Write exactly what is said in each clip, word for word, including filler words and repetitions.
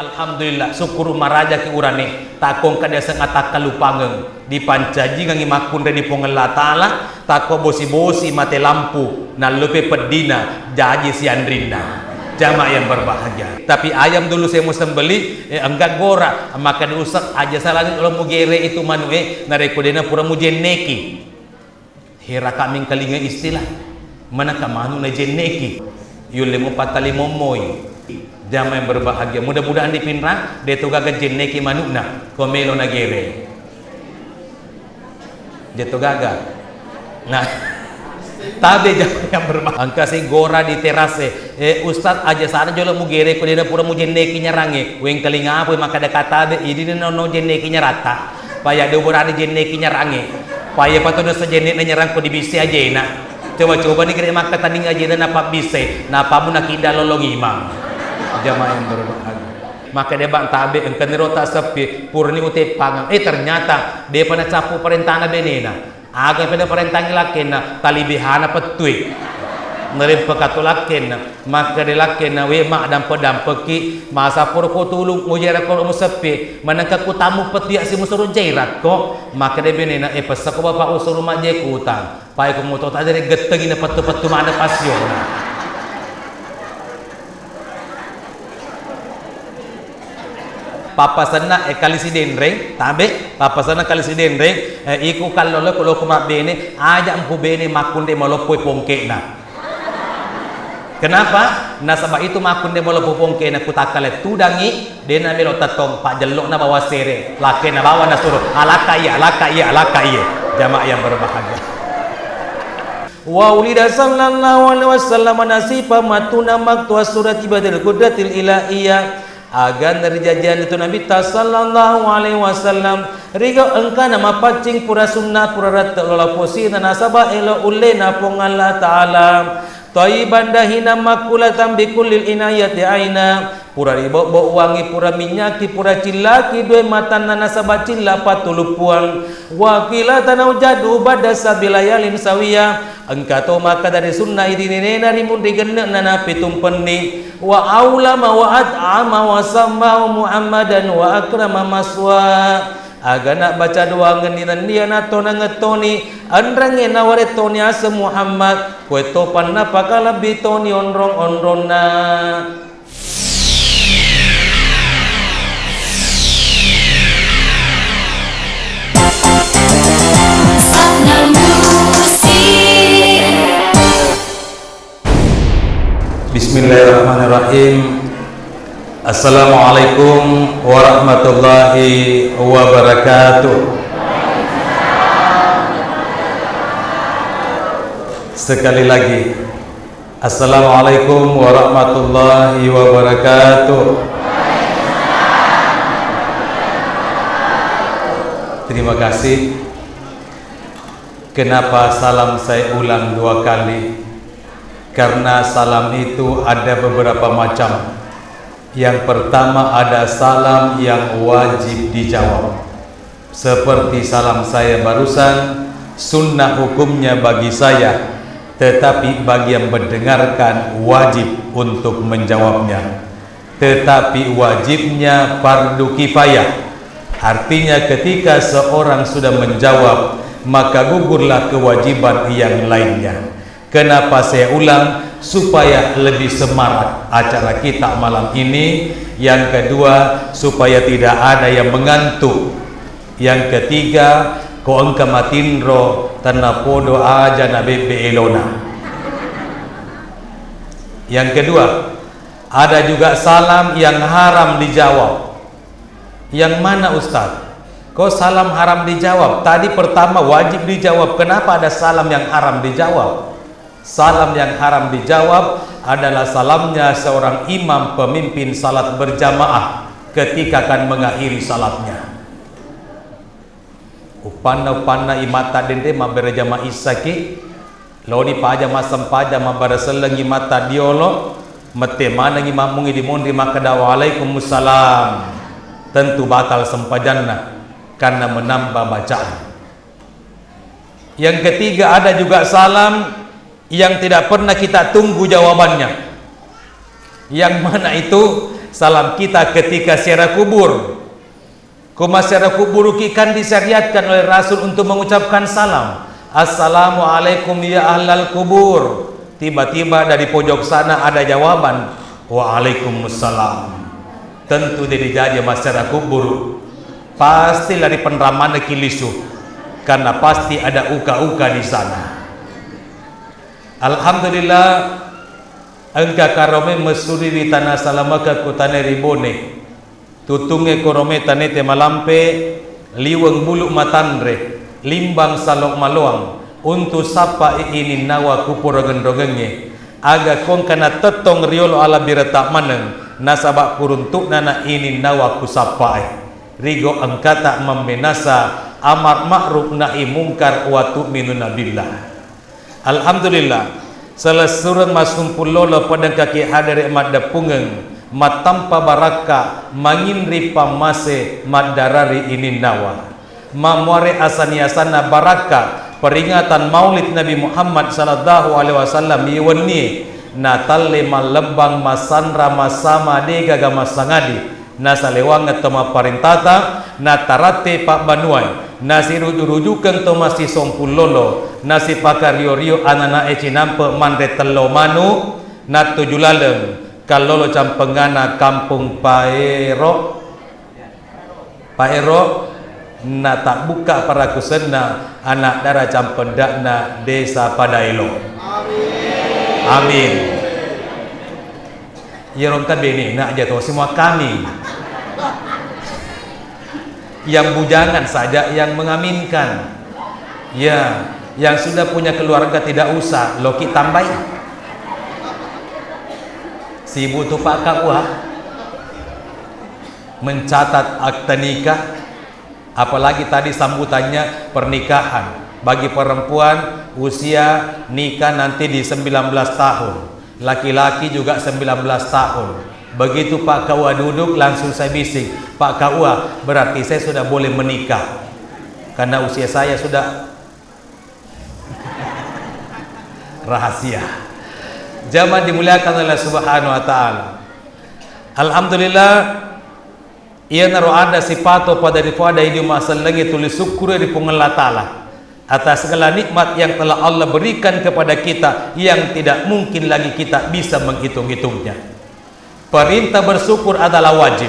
Alhamdulillah, sukkuru marajaki urane, takko engka diaseng atakkalupangeng, dipancajingengngi makkunrai di Puang Allah Ta'ala, takko bosi-bosi mate lampu, nallupe peddina, jaji sianrinna. Jamaah yang berbahagia. Tapi ayam dulu saya mau sembelih, eh, enggak gora, maka diusap aja salani lo mugere itu manu, eh, narekko dena pura mujenneki. Heraka mengkalinga istilah, manaka manu najenneki, yulle mupattali mommoi. Jamaah yang berbahagia, mudah-mudahan di Pinrang, de to gaga jenneki manukna, ko melo nagere. De to gaga. Nah, tabe jamaah yang berbahagia. Engka si gora di terase, eh, Ustaz, aja sana jolo mugere ko dena pura mujenneki nyarange. Wengkalinga apa makkada katabe, idini nono jenneki nyaratta. Paya de uburani jenneki nyarangnge. Paya patu nasa jennekna nyarang ko dibisse ajena. Coba-coba ni kira makkatanning ajena napabbisse, napamu nakidda lolong imang. Jamaah yang berbahagia. Maka de bang tabe engka niro tak sepi, purani uteppangang. Eh, ternyata depa nacappu parentana benena. Aga peda parentangi lakkenna, talibihana pettui. Narempekatu lakkenna. Makkeda lakkenna, "We, maddampe-dampekki, masa pura ko tulung mujairakko museppe, manengka kutamu petu ya simusuru jairakko." Makkeda benena, "E, pessako bapak usuru majjai kutang. Pai ko moto tadere gettengi na pettu-pettu mana pasiona." Pappasenna, e, kali sidenreng, tabe, pappasenna kali sidenreng, e, iku kallolo ko loko mabbene, aja mpu bene makkunre maloppoi pongkena. Kenapa? Nasaba itu makkunde molo pupongkena kutakkale tudangi, dena melo tettong, pajjello'na bawang sere, lakkena bawang nasuro, alakka iya, alakka iya, alakka iya. Jamaah yang berbahagia. Wa ulida sallallahu alaihi wasallam nasifa matuna maktu surati badil qudratil ilahiyah. Aga narijajiang itu Nabitta sallallahu alaihi wasallam, riga engkana mapaccing pura sunnah, pura rette lola posina nasaba elo ullena Puang Allah Ta'ala. Thayyiban dahinan makulatan bikullil inayati aina, pura ribobbo wangi, pura minyaki, pura cillaki due matanna nasaba cilla patuluppuang. Wa qila tanaujadu ba'da sabilayalin sawiya, engka to makkada ri sunna idininena ri munri genne'na napitumpenni. Wa aulama wa at'ama wa sammahu Muhammadan wa akrama maswa. Agana baca doangenni nennia natonangettoni, enrengnge nawarettoni aseng Muhammad, koe topanna pakalebbi toni onrong-onronna. Bismillahirrahmanirrahim. Assalamualaikum warahmatullahi wabarakatuh. Sekali lagi, Assalamualaikum warahmatullahi wabarakatuh. Terima kasih. Kenapa salam saya ulang dua kali? Karena salam itu ada beberapa macam. Yang pertama, ada salam yang wajib dijawab. Seperti salam saya barusan, sunnah hukumnya bagi saya, tetapi bagi yang mendengarkan wajib untuk menjawabnya. Tetapi wajibnya fardu kifayah. Artinya, ketika seorang sudah menjawab, maka gugurlah kewajiban yang lainnya. Kenapa saya ulang? Supaya lebih semarak acara kita malam ini. Yang kedua, supaya tidak ada yang mengantuk. Yang ketiga, ko engka matinro, tennapodo aja na bebbe elona. Yang kedua, ada juga salam yang haram dijawab. Yang mana, Ustaz? Kok salam haram dijawab? Tadi pertama wajib dijawab. Kenapa ada salam yang haram dijawab? Salam yang haram dijawab adalah salamnya seorang imam pemimpin salat berjamaah ketika akan mengakhiri salatnya. Uppanna, uppanna imatta denre mabbere jama issaki, loni paja massempajang mabbere selleng imatta diolo, mette manengi mammungi dimonri makkeda, "Waalaikumsalam." Tentu batal sempajanna, karena menambah bacaan. Yang ketiga, ada juga salam yang tidak pernah kita tunggu jawabannya. Yang mana itu? Salam kita ketika ziarah kubur. Ko maziarah kuburuki kan disyariatkan oleh Rasul untuk mengucapkan salam. "Assalamualaikum ya ahlal kubur." Tiba-tiba dari pojok sana ada jawaban, "Waalaikumsalam." Tentu dia dijaji maziarah kubur. Pasti lari penramana kilisu. Karena pasti ada uka-uka di sana. Alhamdulillah, engka karome mesuri ri tana salamaka kutane ri Bone. Tutungnge korome tanete malampe, liweng bulu matanre, limbang salok maloang, untu sappa i ininnawa kupura genrongengnge. Aga kongka natettong riolo alabbireta maneng, nasaba kuruntu'na na ininnawa kusappae. Rigo engkata mammenasa amar ma'ruf nahi mungkar wa tu'minuna billah. Alhamdulillah, selessureng massumpulolo padengkaki hadere maddeppungeng, mattampa barakka, manginri pammase, maddarari ininnawa. Mammuare asani-asanna barakka, peringatan Maulid Nabi Muhammad sallallahu alaihi wasallam iwennie, natalle mallebbang massanra massama degaga massangadi, nasalewangeng to mapparentata, nataratte pabbanuae, nasiruju-rujukeng to massisompullolo, nasipakario-rio anana'e cinampe manre tello manu, nattuju laleng kallolo campengngana Kampung Paero, Paero, natabbukka parakusenna anak dara campendakna Desa Padaelo. Amin. Iyaro engka benena aja to semua kami. Yang bujangan saja yang mengaminkan. Ya, yang sudah punya keluarga tidak usah, loki tambai. Sibuk tu Pak K U A. Mencatat akta nikah, apalagi tadi sambutannya pernikahan. Bagi perempuan, usia nikah nanti di sembilan belas tahun. Laki-laki juga sembilan belas tahun. Begitu Pak K U A duduk, langsung saya bising, "Pak K U A, berarti saya sudah boleh menikah. Karena usia saya sudah rahasia." Jamaah dimuliakan oleh Subhanahu wa Ta'ala. Alhamdulillah, iyanaro ada sipato pada ripoada idi masellengi tuli sukkuru ri Puang Allah Ta'ala atas segala nikmat yang telah Allah berikan kepada kita yang tidak mungkin lagi kita bisa menghitung-hitungnya. Perintah bersyukur adalah wajib.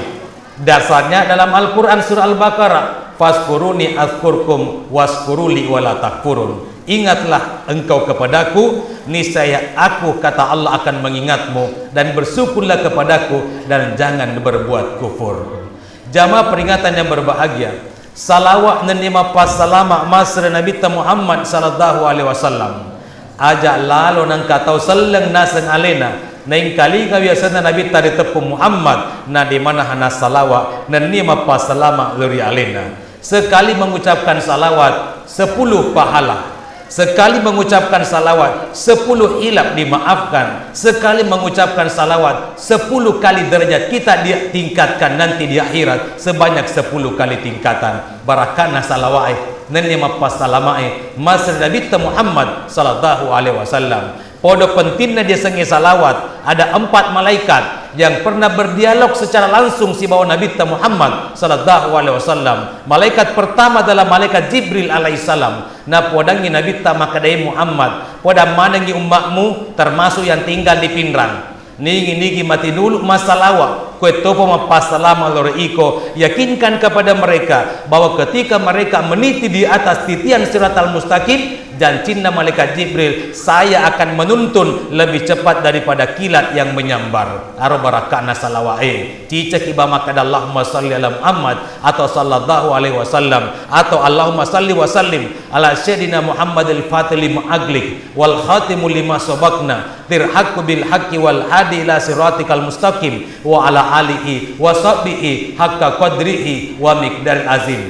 Dasarnya dalam Al-Quran surah Al-Baqarah, "Fazkuruni azkurkum wasykuruli wala takfurun." "Ingatlah engkau kepadaku, niscaya aku," kata Allah, "akan mengingatmu, dan bersyukurlah kepadaku, dan jangan berbuat kufur." Jamaah peringatan yang berbahagia, salawat nennia mappassalama massere Nabitta Muhammad sallallahu alaihi wasallam. Aja lalo nengka tau selleng naseng alena, naengkalinga wiasenna Nabitta ri teppu Muhammad, na dimana hana salawat nennia mappassalama lao ri alena. Sekali mengucapkan salawat, sepuluh pahala. Sekali mengucapkan salawat, sepuluh hilaf dimaafkan. Sekali mengucapkan salawat, sepuluh kali derajat kita ditingkatkan nanti di akhirat sebanyak sepuluh kali tingkatan. Barakana salawa'e nennia mappassalamae massere Nabitta Muhammad sallallahu alaihi wasallam. Podo pentingna diasengnge salawat, ada empat malaikat yang pernah berdialog secara langsung sibawa Nabitta Muhammad sallallahu alaihi wasallam. Malaikat pertama adalah malaikat Jibril alaihissalam. Napodangngi Nabitta makkedae, "Muhammad, podang manengngi umma'mu, termasuk yang tinggal di Pinrang. Nigi-nigi matinulu massalawa, koe topa mappassalama lao ri iko, yakinkan kepada mereka bahwa ketika mereka meniti di atas titian Siratal Mustaqim, jancinna malaikat Jibril, saya akan menuntun lebih cepat daripada kilat yang menyambar." Aro barakana salawa'e. Cicaki ba makkeda, "Allahumma salli ala Muhammad," atau "Sallallahu alaihi wasallam," atau "Allahumma salli wa sallim ala Sayyidina Muhammadil Fatih lima aglik wal khatimu lima sobakna tirhaku bil haqqi wal hadi ila siratikal mustaqim wa ala alihi wa sahbihi haqqa qadrihi wa miqdaril azim."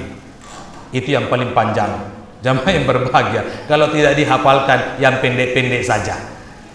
Itu yang paling panjang. Jamaah yang berbahagia, kalau tidak dihafalkan, yang pendek-pendek saja.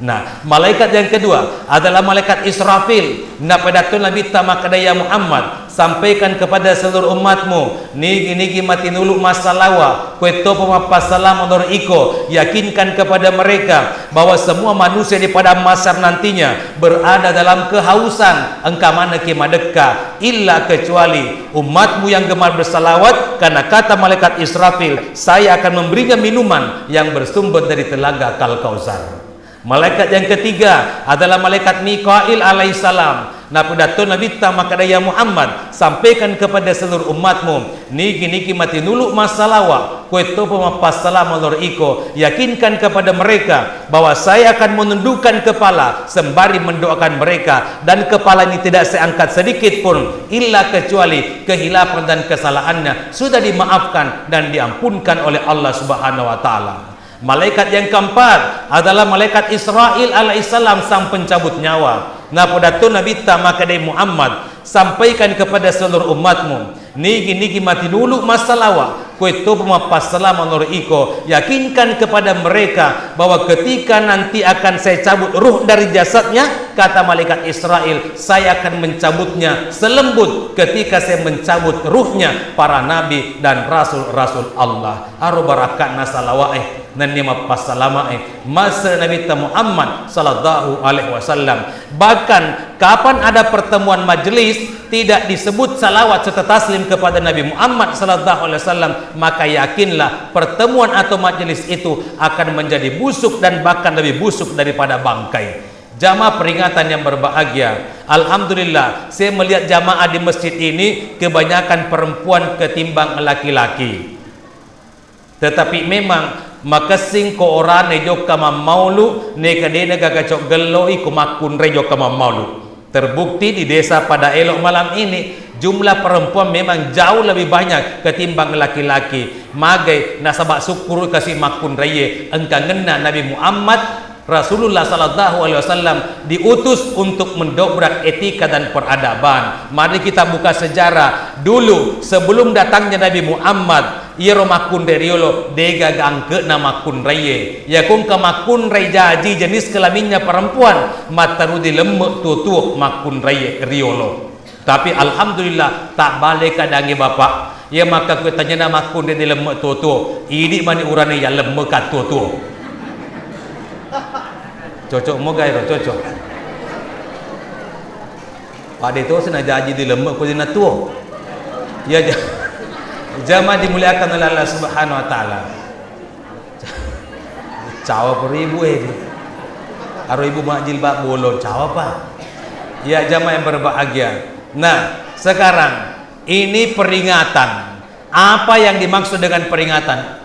Nah, malaikat yang kedua adalah malaikat Israfil. Napedatto Nabitta makkeda, "Ya Muhammad, Sampaikan kepada seluruh umatmu, nigi-nigi matinulu massalawa, kuettopa mappassalama lao ri iko, yakinkan kepada mereka bahwa semua manusia di padang mahsyar nantinya berada dalam kehausan, engka manekki madekka, illa kecuali umatmu yang gemar bersalawat, karena kata malaikat Israfil, "Saya akan memberinya minuman yang bersumber dari telaga Kal-Kautsar." Malaikat yang ketiga adalah malaikat Mikail alaihissalam. Napidato Nabitta makkeda, "Ya Muhammad, sampaikan kepada seluruh umatmu, nigi-nigi matinulu massalawa, kuettopa mappassalama lao ri iko, yakinkan kepada mereka bahwa saya akan menundukkan kepala sembari mendoakan mereka, dan kepala ini tidak saya angkat sedikit pun, illa kecuali kehilafan dan kesalahannya sudah dimaafkan dan diampunkan oleh Allah Subhanahu wa Ta'ala." Malaikat yang keempat adalah malaikat Israil alaihissalam, sang pencabut nyawa. Napidato Nabitta makkeda, "Muhammad, sampaikan kepada seluruh umatmu, nigi-nigi matinulu massalawa, kuettopa mappassalama lao ri iko, yakinkan kepada mereka bahwa ketika nanti akan saya cabut ruh dari jasadnya," kata malaikat Israil, "saya akan mencabutnya selembut ketika saya mencabut ruhnya para nabi dan rasul-rasul Allah." Aro barakatna salawa'e nennia mappassalamae masse Nabitta Muhammad sallallahu alaihi wasallam. Bahkan, kapan ada pertemuan majelis, tidak disebut salawat serta taslim kepada Nabi Muhammad sallallahu alaihi wasallam, maka yakinlah pertemuan atau majelis itu akan menjadi busuk dan bahkan lebih busuk daripada bangkai. Jamaah peringatan yang berbahagia, alhamdulillah, saya melihat jamaah di masjid ini kebanyakan perempuan ketimbang laki-laki. Tetapi memang makessing ko orane jokka mammaulu, neka dena gaga cok gelloi ko makkunrai jokka mammaulu. Terbukti di desa Pada Elok malam ini, jumlah perempuan memang jauh lebih banyak ketimbang laki-laki. Magai nasaba sukkuru kasi makkunraie, engka ngenna Nabi Muhammad Rasulullah sallallahu alaihi wasallam diutus untuk mendobrak etika dan peradaban. Mari kita buka sejarah. Dulu, sebelum datangnya Nabi Muhammad, iyaro makkunrai riolo degaga angke'na makkunraie. Yakko engka makkunrai jaji jenis kelaminnya perempuan, matteru dilemme tuo-tuo makkunraie riolo. Tapi alhamdulillah, tabbale kadangnge Bapak. Iya makkakue tanyana makkunrai dilemme tuo-tuo, idi mani urane yallemme ka tuo-tuo. Cocok moga ero, cocok. Pade tosi najaji dilemme ko dina tuo. Iya ja-, jamaah dimuliakan oleh Allah Subhanahu wa Ta'ala. Cawa pura ibu, eh. Aro ibu majjilbab bolong, cawa, Pak. Ya, jamaah yang berbahagia. Nah, sekarang ini peringatan. Apa yang dimaksud dengan peringatan?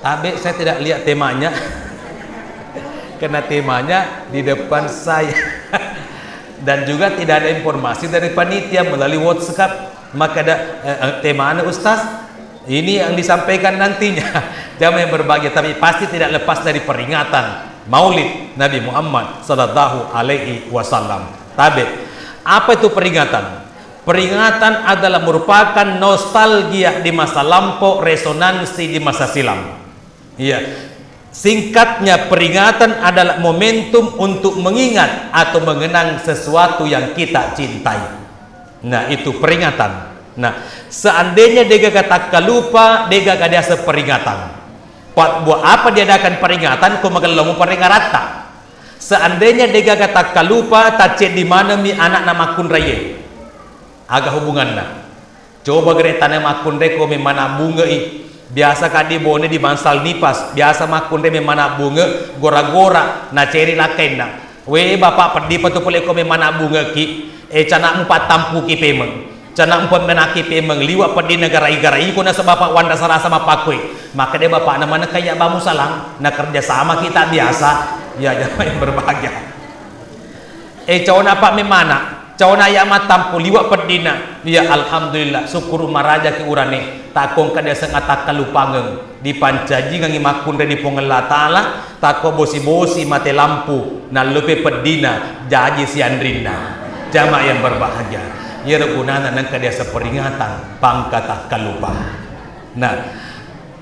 Tabe, saya tidak lihat temanya. Karena temanya di depan saya. Dan juga tidak ada informasi dari panitia melalui WhatsApp. Maka ada, eh, eh, temana, Ustaz? Ini yang disampaikan nantinya. Jamaah yang berbahagia, tapi pasti tidak lepas dari peringatan Maulid Nabi Muhammad sallallahu alaihi wasallam. Tabe. Apa itu peringatan? Peringatan adalah merupakan nostalgia di masa lampau, resonansi di masa silam. Iya. Singkatnya, peringatan adalah momentum untuk mengingat atau mengenang sesuatu yang kita cintai. Nah, itu peringatan. Nah, seandainya degaga takkalupa, degaga diaseng peringatan. Buat apa diadakan peringatan, ko magellomo peringaratta? Seandainya degaga takkalupa, tacceddi manengmi anakna makkunraie. Aga hubunganna? Coba gere tana makkunrai ko memang nabbungei. Biasa kaddi bone di bangsal nipas, biasa makkunrai memang nabbunge gora-gora, naceri lakkainna. We, Bapak, peddipa tu pole ko memang nabbungeki, eh, canakmu pattampuki pemeng. Canakmu pemmenaki pemeng, liwa peddinna garai-garai ko nasaba Bapak wanrasa-rasa mappakkoi. Makkeda bapakna maneng kayya bamu salang, nakerja sama kita biasa. Ya, jamaah yang berbahagia. Eh, cawana apa memana? Cawana ya mattampu liwa peddina. Ya, alhamdulillah, sukkuru marajaki urane. Takkongka diaseng atakkalupangeng. Dipancajingangi makkunrai di Puang Allah Ta'ala, takko bosi-bosi mate lampu, nallupe peddina, jaji sianrinna. Jamaah yang berbahagia. Iyaro gunana nengka diaseng peringatan, pangka takkalupang. Nah,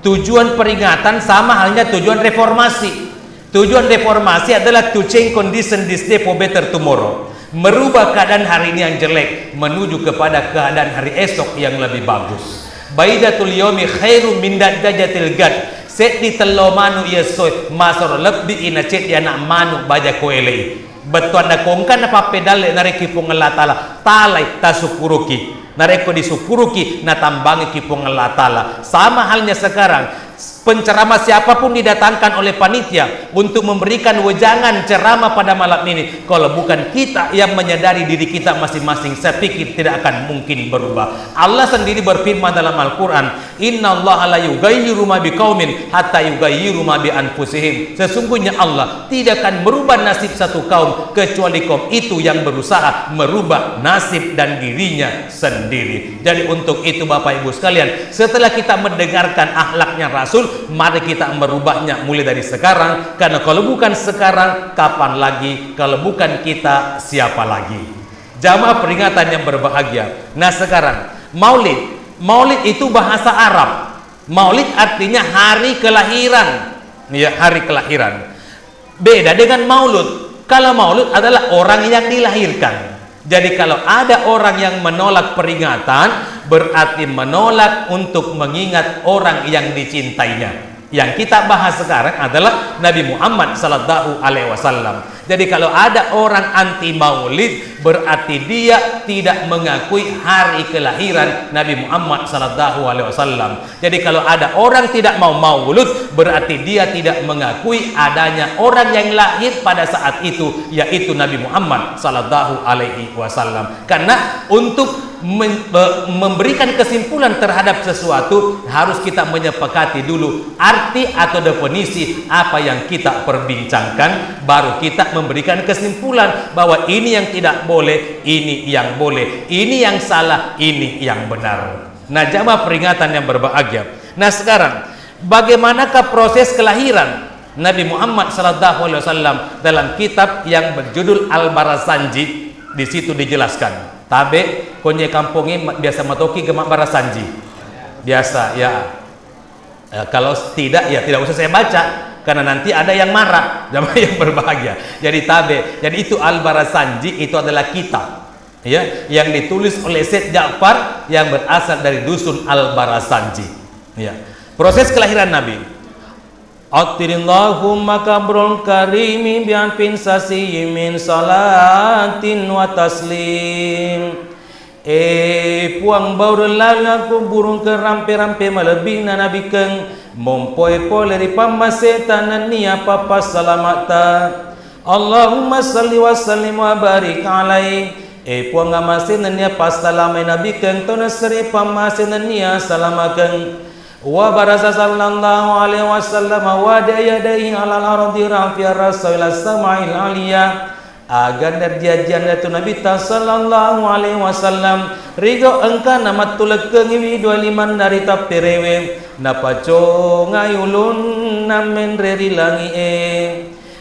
tujuan peringatan sama halnya tujuan reformasi. Tujuan reformasi adalah to change condition this day for better tomorrow. Merubah keadaan hari ini yang jelek menuju kepada keadaan hari esok yang lebih bagus. Baidatul yaumi khairum min dajjatil gad. Seddi tello manu iya essoe masoro lebbi ina ceddi anak manu baja ko elei. Bettuanna kongka na pappedalle narekki Puang Allah Ta'ala, talai tasukkuruki. Narekko disukkuruki, natambangiki Puang Allah Ta'ala. Sama halnya sekarang, penceramah siapapun didatangkan oleh panitia untuk memberikan wejangan ceramah pada malam ini, kalau bukan kita yang menyadari diri kita masing-masing, saya pikir tidak akan mungkin berubah. Allah sendiri berfirman dalam Al-Quran, "Innallaha la yughayyiru ma biqaumin hatta yughayyiru ma bi anfusihim." Sesungguhnya Allah tidak akan merubah nasib satu kaum kecuali kaum itu yang berusaha merubah nasib dan dirinya sendiri. Jadi, untuk itu, Bapak Ibu sekalian, setelah kita mendengarkan akhlaknya Rasul, mari kita merubahnya mulai dari sekarang, karena kalau bukan sekarang, kapan lagi? Kalau bukan kita, siapa lagi? Jamaah peringatan yang berbahagia. Nah, sekarang, Maulid. Maulid itu bahasa Arab. Maulid artinya hari kelahiran. Ya, hari kelahiran. Beda dengan maulud. Kalau maulud adalah orang yang dilahirkan. Jadi, kalau ada orang yang menolak peringatan, berarti menolak untuk mengingat orang yang dicintainya. Yang kita bahas sekarang adalah Nabi Muhammad sallallahu alaihi wasallam. Jadi, kalau ada orang anti maulid, berarti dia tidak mengakui hari kelahiran Nabi Muhammad sallallahu alaihi wasallam. Jadi, kalau ada orang tidak mau maulud, berarti dia tidak mengakui adanya orang yang lahir pada saat itu, yaitu Nabi Muhammad sallallahu alaihi wasallam. Karena untuk men-, be-, memberikan kesimpulan terhadap sesuatu, harus kita menyepakati dulu arti atau definisi apa yang kita perbincangkan, baru kita memberikan kesimpulan bahwa ini yang tidak boleh, ini yang boleh, ini yang salah, ini yang benar. Nah, jamaah peringatan yang berbahagia. Nah, sekarang, bagaimanakah proses kelahiran Nabi Muhammad sallallahu alaihi wasallam? Dalam kitab yang berjudul Al-Barasanji, di situ dijelaskan. Tabe, konye kampongnge ma-, biasa matoki gema Barasanji. Biasa, ya. Eh, kalau tidak, ya tidak usah saya baca, karena nanti ada yang marah, jamaah yang berbahagia. Jadi, tabe. Jadi, itu Al-Barasanji, itu adalah kitab, ya, yang ditulis oleh Syekh Ja'far yang berasal dari dusun Al-Barasanji. Ya. Proses kelahiran Nabi. Attirillahumma kabrul karimi bi'anfin sasiyyin min salatin wa taslim. Eh, Puang, baureng laleng akubburungkeng rampe-rampe malebbina Nabikeng, mompoe pole ri pammaseta nennia pappassalama'ta. Allahumma salli wa sallim wa barik alaih. Eh, Puang, amasena nennia passalamai Nabikeng, tau nassare pammase nennia salamakeng. Wa baraza sallallahu alaihi wasallam wa da'a yadaihi alal ardi rafi'a ra'sahu ila sama'il aliyah. Aganna ri ajjanna tu Nabitta sallallahu alaihi wasallam, rigau engkana mattulekkengiwi dua limanna ri tapperewe, napacongai ulunna menre ri langi'e.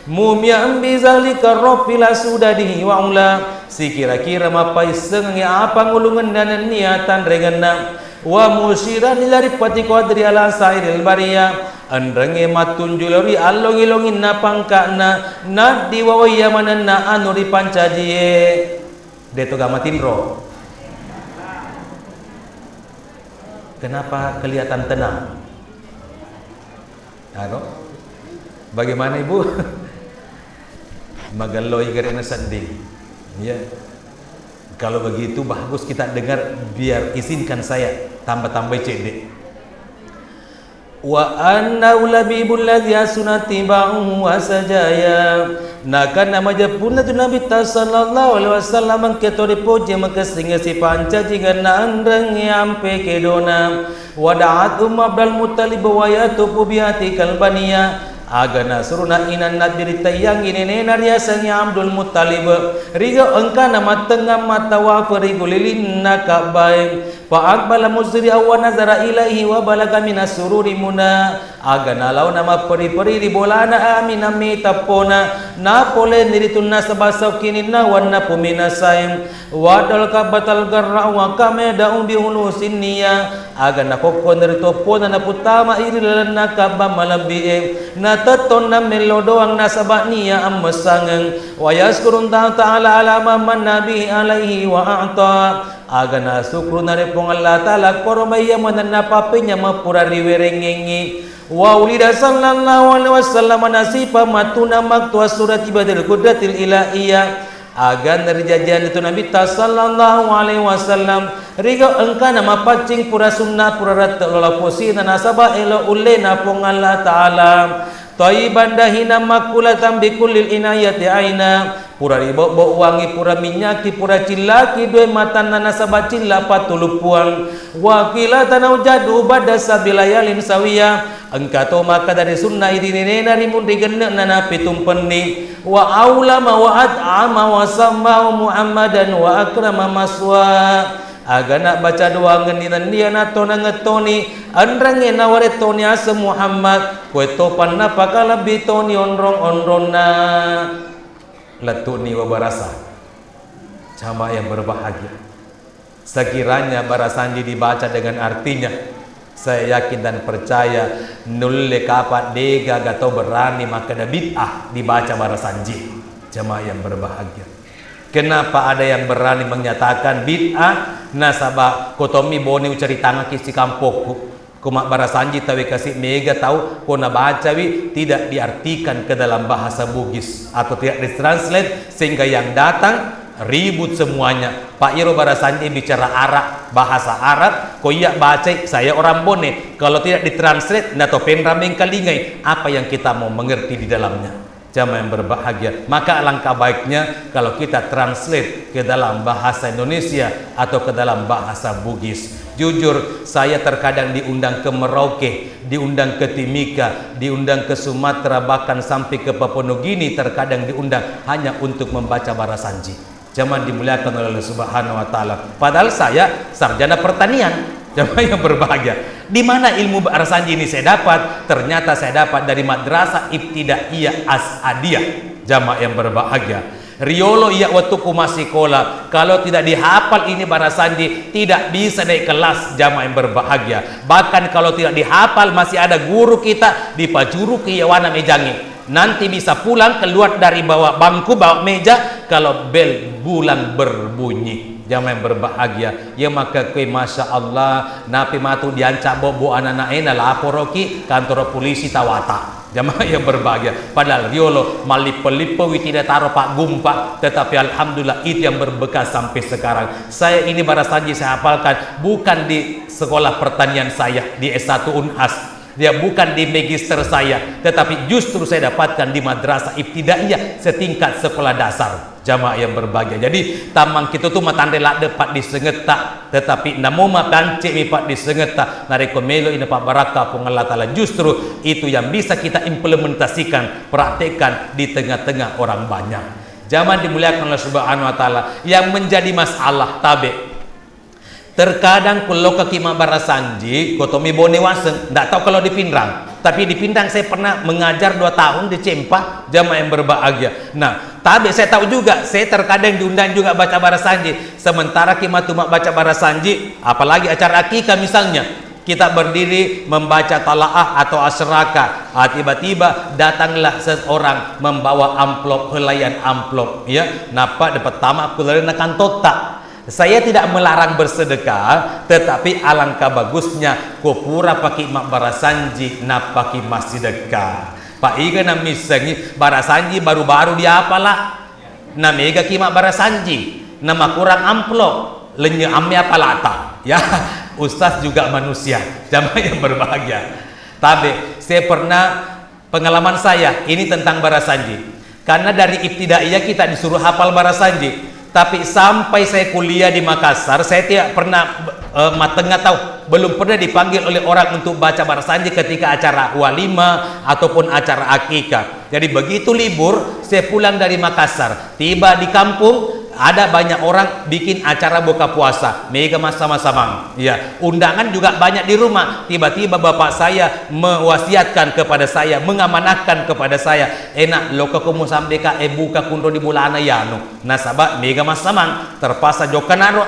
Mumia'an bizalika rafi'a sudadihi wa ula, sikira-kira mappaissengengngi apangulungenna nennia tanrengenna. Wa musyiran ila riffati qadri ala sairil bariyah, enrengnge mattunju lao ri allongi-longinna pangka'na, naddiwawai iya manenna anu ripancajie. De'to gama tinro. Kenapa kelihatan tenang? Anu, bagaimana, Ibu? Magelloi gere'na sedding. Iya. Kalau begitu, bagus kita dengar, biar izinkan saya tambah-tambahi cedde. Wa annahu labibul ladzi ahsana tiba'ahu wa sajaya. Nakanna majeppunna tu Nabitta sallallahu alaihi wasallam engka to ripoji makessing sipancajingenna enrengnge ampe kedona. Wa da'at Ummu Abdul Muttalib wa hiya tatufu bi atikil baniyah. Aga nasuruna inanna Nabi ritaiyangngi nenena riasengnge Abdul Muttalib. Rigau engkana mattengngang mattawaf ri gulilinna Ka'bae. Fa aqbala musri'an wa nazara ilaihi wa balaga minas sururi muna. Aga nalaona mapperi-peri ri bolana Aminah mi teppona, napoleni ritu nasaba saukkininna wanna puminasae. Wa dal kabbatal garra wa kameda'u bi hulusin niyya. Aga nakokkoni ri toppona naputtama iri lalenna kabba malebbi'e. Natettonna mello doang nasaba niya ammessangeng. Wa yaskurun ta'ala ala ma manna bihi alaihi wa a'ta. Aga nasukkuruna ri Puang Allah Ta'ala koromai iya manenna pappenyameng pura riwerengengngi. Wa ulida sallallahu alaihi wasallam nasifa matuna maktu assurati badil qudratil ilahiyah. Aga narijajian itu Nabitta sallallahu alaihi wasallam riga engkana mapaccing pura sunna pura rette lola posina nasaba elo ullena Puang Allah Ta'ala. Thayyiban dahinan makulatan bikullil inayati aina. Pura ribobbo uwangi, pura minyaki, pura cillaki due matanna nasaba cilla patuluppuang. Wa qila tanaujadu ba'da sabilayalin sawiya. Engka to makkeda ri sunna irinenena rimunri genne'na napitumpenni. Wa aulama wa at'ama wa sammahu Muhammadan wa akrama maswa. Agana baca doangenni nennia natonangettoni, enrengnge nawarettoni aseng Muhammad, koettopanna pakalebbi toni onrong-onronna. Lettu'ni wa barasa. Jamaah yang berbahagia. Sekiranya barasanji dibaca dengan artinya, saya yakin dan percaya nulle kapa degaga tau berani makkeda bid'ah dibaca barasanji. Jamaah yang berbahagia. Kenapa ada yang berani menyatakan bid'ah? Nasaba ko tommi bone ucaritangaki sikampokku. Ko mabbarasanji tawe kasi mega tau ko nabacawi tidak diartikan ke dalam bahasa Bugis atau tidak ditranslate sehingga yang datang ribut semuanya. Pak iro barasanji bicara Arab, bahasa Arab, ko iya bacai saya orang Bone. Kalau tidak ditranslate, nato penra mengkalingai apa yang kita mau mengerti di dalamnya. Jamaah yang berbahagia, maka alangkah baiknya kalau kita translate ke dalam bahasa Indonesia atau ke dalam bahasa Bugis. Jujur, saya terkadang diundang ke Merauke, diundang ke Timika, diundang ke Sumatera, bahkan sampai ke Papua Nugini terkadang diundang hanya untuk membaca barasanji. Jamaah dimuliakan oleh Allah Subhanahu wa Ta'ala. Padahal saya sarjana pertanian. Jamaah yang berbahagia. Di mana ilmu barasanji ini saya dapat? Ternyata saya dapat dari Madrasah Ibtidaiyah As'adiyah. Jamaah yang berbahagia. Riolo iya waktu ku masih sekolah, kalau tidak dihafal ini barasanji, tidak bisa naik kelas, jamaah yang berbahagia. Bahkan kalau tidak dihafal, masih ada guru kita dipajuruki yawana mejangi. Nanti bisa pulang keluar dari bawah bangku, bawah meja kalau bel bulan berbunyi. Jamaah yang berbahagia, iya maka koe, masya Allah, napi matu diancak bobo anak-anak e, nalaporoki kantoro polisi tawata. Jamaah yang berbahagia, padahal riolo mallippe-lippe wi tidak taro pak gumpa, tetapi alhamdulillah itu yang berbekas sampai sekarang. Saya ini barasanji saya hafalkan bukan di sekolah pertanian saya di S satu Unhas. Dia bukan di magister saya, tetapi justru saya dapatkan di madrasah ibtidaiyah setingkat sekolah dasar. Jamaah yang berbahagia. Jadi, tamang kita tu matanre ladde paddissengetta, tetapi namo mapancemi paddissengetta, narekko meloi napabbarakka Puang Allah Ta'ala, justru itu yang bisa kita implementasikan, praktekkan di tengah-tengah orang banyak. Jamaah dimuliakan Allah Subhanahu wa Ta'ala, yang menjadi masalah tabe. Terkadang ku lokkaki mabbarasanji, ko tommi Bone waseng, ndak tahu kalau di Pinrang. Tapi di Pinrang saya pernah mengajar dua tahun di Cempa, jamaah yang berbahagia. Nah, tapi saya tahu juga, saya terkadang diundang juga baca barasanji. Sementara ki matu mabbaca barasanji, apalagi acara akikah misalnya, kita berdiri membaca talaah atau asraka. Ah, tiba-tiba datanglah seseorang membawa amplop, helaian amplop, ya. Napa dapat tamak kulerena kantotta. Saya tidak melarang bersedekah, tetapi alangkah bagusnya ko pura paki mabbarasanji, napaki massidekka. Pa iga nammissengi barasanji baru-baru diapala, namegaki mabbarasanji, namakurang amplop, lenye amme apalata. Ya, ustaz juga manusia, jamaah yang berbahagia. Tabe, saya pernah Pengalaman saya, ini tentang barasanji. Karena dari ibtidaiyah kita disuruh hafal barasanji. Tapi sampai saya kuliah di Makassar, saya tidak pernah, eh, matengah tahu, belum pernah dipanggil oleh orang untuk baca barasanji ketika acara walimah ataupun acara akikah. Jadi begitu libur, saya pulang dari Makassar. Tiba di kampung, Ada banyak orang bikin acara buka puasa, mega massama-samang. Ya, undangan juga banyak di rumah. Tiba-tiba bapak saya mewasiatkan kepada saya, mengamanahkan kepada saya, "Enak, lokka ko musambeka, eh, buka kunro di bulana yanu." Nasaba mega massamang, terpaksa jokka naro.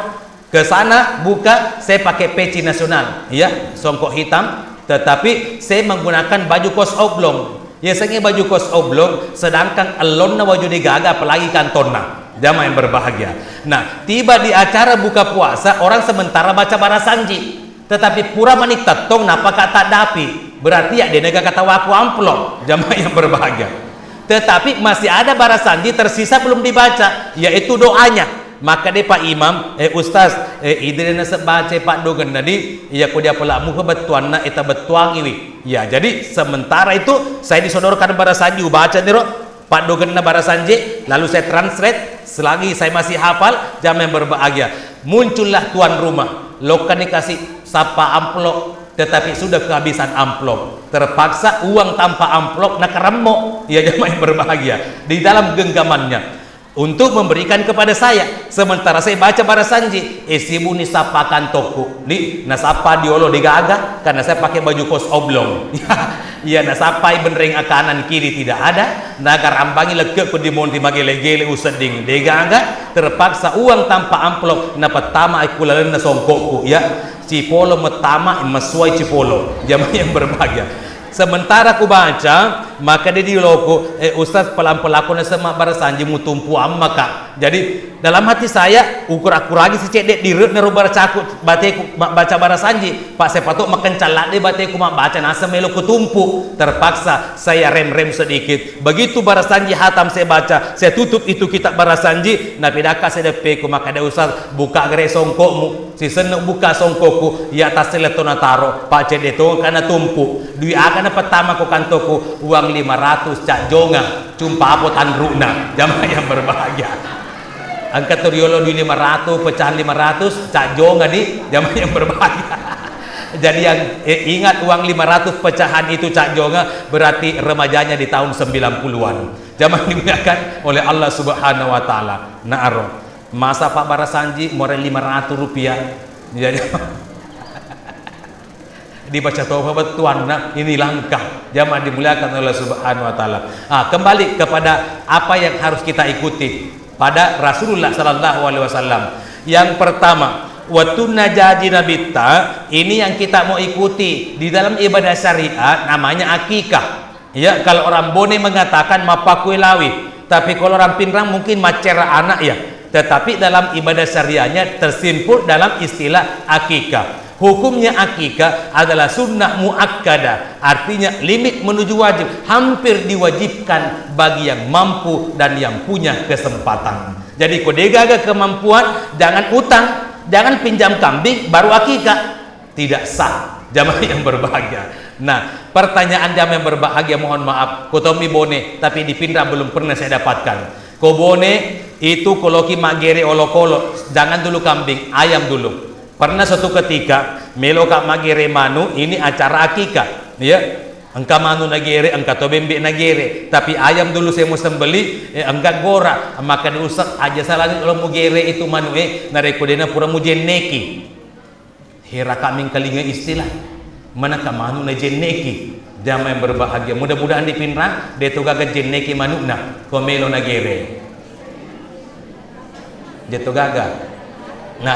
Ke sana buka, saya pakai peci nasional, ya, songkok hitam, tetapi saya menggunakan baju kos oblong. Yasengnge baju kos oblong, sedangkan ellonna waju degaga, apalagi kantonna. Jamaah yang berbahagia. Nah, tiba di acara buka puasa, orang sementara baca barasanji. Tetapi pura mani tettong, napaka taddapi. Berarti ya, de' naga katawaku amplop. Jamaah yang berbahagia. Tetapi masih ada barasanji tersisa belum dibaca, yaitu doanya. Maka de' Pak Imam, eh, Ustaz, eh, idene naseng baca paddogenna di, iya ko dia pelamu ke bettuanna, eta bettuangiwi. Ya, jadi sementara itu saya disodorkan barasanji, ubaca niro paddogenna barasanji, lalu saya translate, selagi saya masih hafal, jamaah yang berbahagia. Muncullah tuan rumah, lokka ni kasih sappa amplop, tetapi sudah kehabisan amplop. Terpaksa uang tanpa amplop nakaremmo, ya jamaah yang berbahagia, di dalam genggamannya. Untuk memberikan kepada saya, sementara saya baca barasanji, eh, sibuni sappa kantokku, di, nasappa diolo degaga, karena saya pakai baju kos oblong. Iya, nasappai benreng a kanan kiri tidak ada, nagarambangi lekkekku di monri magele-gele usedding degaga, terpaksa uang tanpa amplop napettama ku lalenna songkokku, ya, cipolo mettama, messuai cipolo. Jamaah yang berbahagia. Sementara ku baca, maka dia di loko, eh, Ustaz, pelan-pelan ko naseng mabbarasanji, mutumpu amma ka. Jadi, dalam hati saya, ukura-kuragi si cedde' dire'na ro baracaku, bateku, ma-, baca barasanji. Pak, saya patok makencang ladde bateku mabbaca, naseng melo kutumpu. Terpaksa saya rem-rem sedikit. Begitu barasanji hatam saya baca, saya tutup itu kitab barasanji, napidakka saya deppeku, maka dia, Ustaz, buka gere songkokmu. Sisenna buka songkokku, iya tassele to nataro, paccedde to kana tumpu. Dui aga napettama ko kantoku, uang lima ratus cak jonga, cumpa apo tanru'na. Jamaah yang berbahagia. Engka to riolo dui lima ratus, pecahan lima ratus, cak jonga di, jamaah yang berbahagia. Jadi yang, eh, ingat uang lima ratus pecahan itu cak jonga, berarti remajanya di tahun sembilan puluhan. Jamaah dimuliakan oleh Allah Subhanahu wa Ta'ala. Naaro. Masa Pak barasanji more lima ratus rupiah. Jadi, dibaca topa bettuanna, ini langka. Jamaah dimuliakan oleh Subhanahu wa Ta'ala. Ah, kembali kepada apa yang harus kita ikuti pada Rasulullah sallallahu alaihi wasallam. Yang pertama, wettunna jaji Nabitta, ini yang kita mau ikuti di dalam ibadah syariat, namanya akikah. Ya, kalau orang Bone mengatakan mappakuelawi, tapi kalau orang Pinrang mungkin maccera anak ya. Tetapi dalam ibadah syariahnya tersimpul dalam istilah akikah. Hukumnya akikah adalah sunnah muakkadah, artinya limit menuju wajib, hampir diwajibkan bagi yang mampu dan yang punya kesempatan. Jadi, ko degaga kemampuan, jangan utang, jangan pinjam kambing baru akikah. Tidak sah, jamaah yang berbahagia. Nah, pertanyaan jamaah yang berbahagia, mohon maaf, ko tommi Bone, tapi di Pinrang belum pernah saya dapatkan. Ko Bone, itu ko loki maggere olokolo, jangan dulu kambing, ayam dulu. Pernah suatu ketika, meloka maggere manu, ini acara akikah, ya. Engka manu nagere, engka to bembe nagere, tapi ayam dulu saya mau sembeli, eh, engka gora, maka diusek aja salani kalau mau gere itu manu, eh, narekko dena pura mujenneki. Heraka mengkalinga istilah, manaka manu najenneki. Jamaah yang berbahagia, mudah-mudahan di Pinrang, de to gaga jenneki manukna, ko melo nagere. De to gaga. Nah,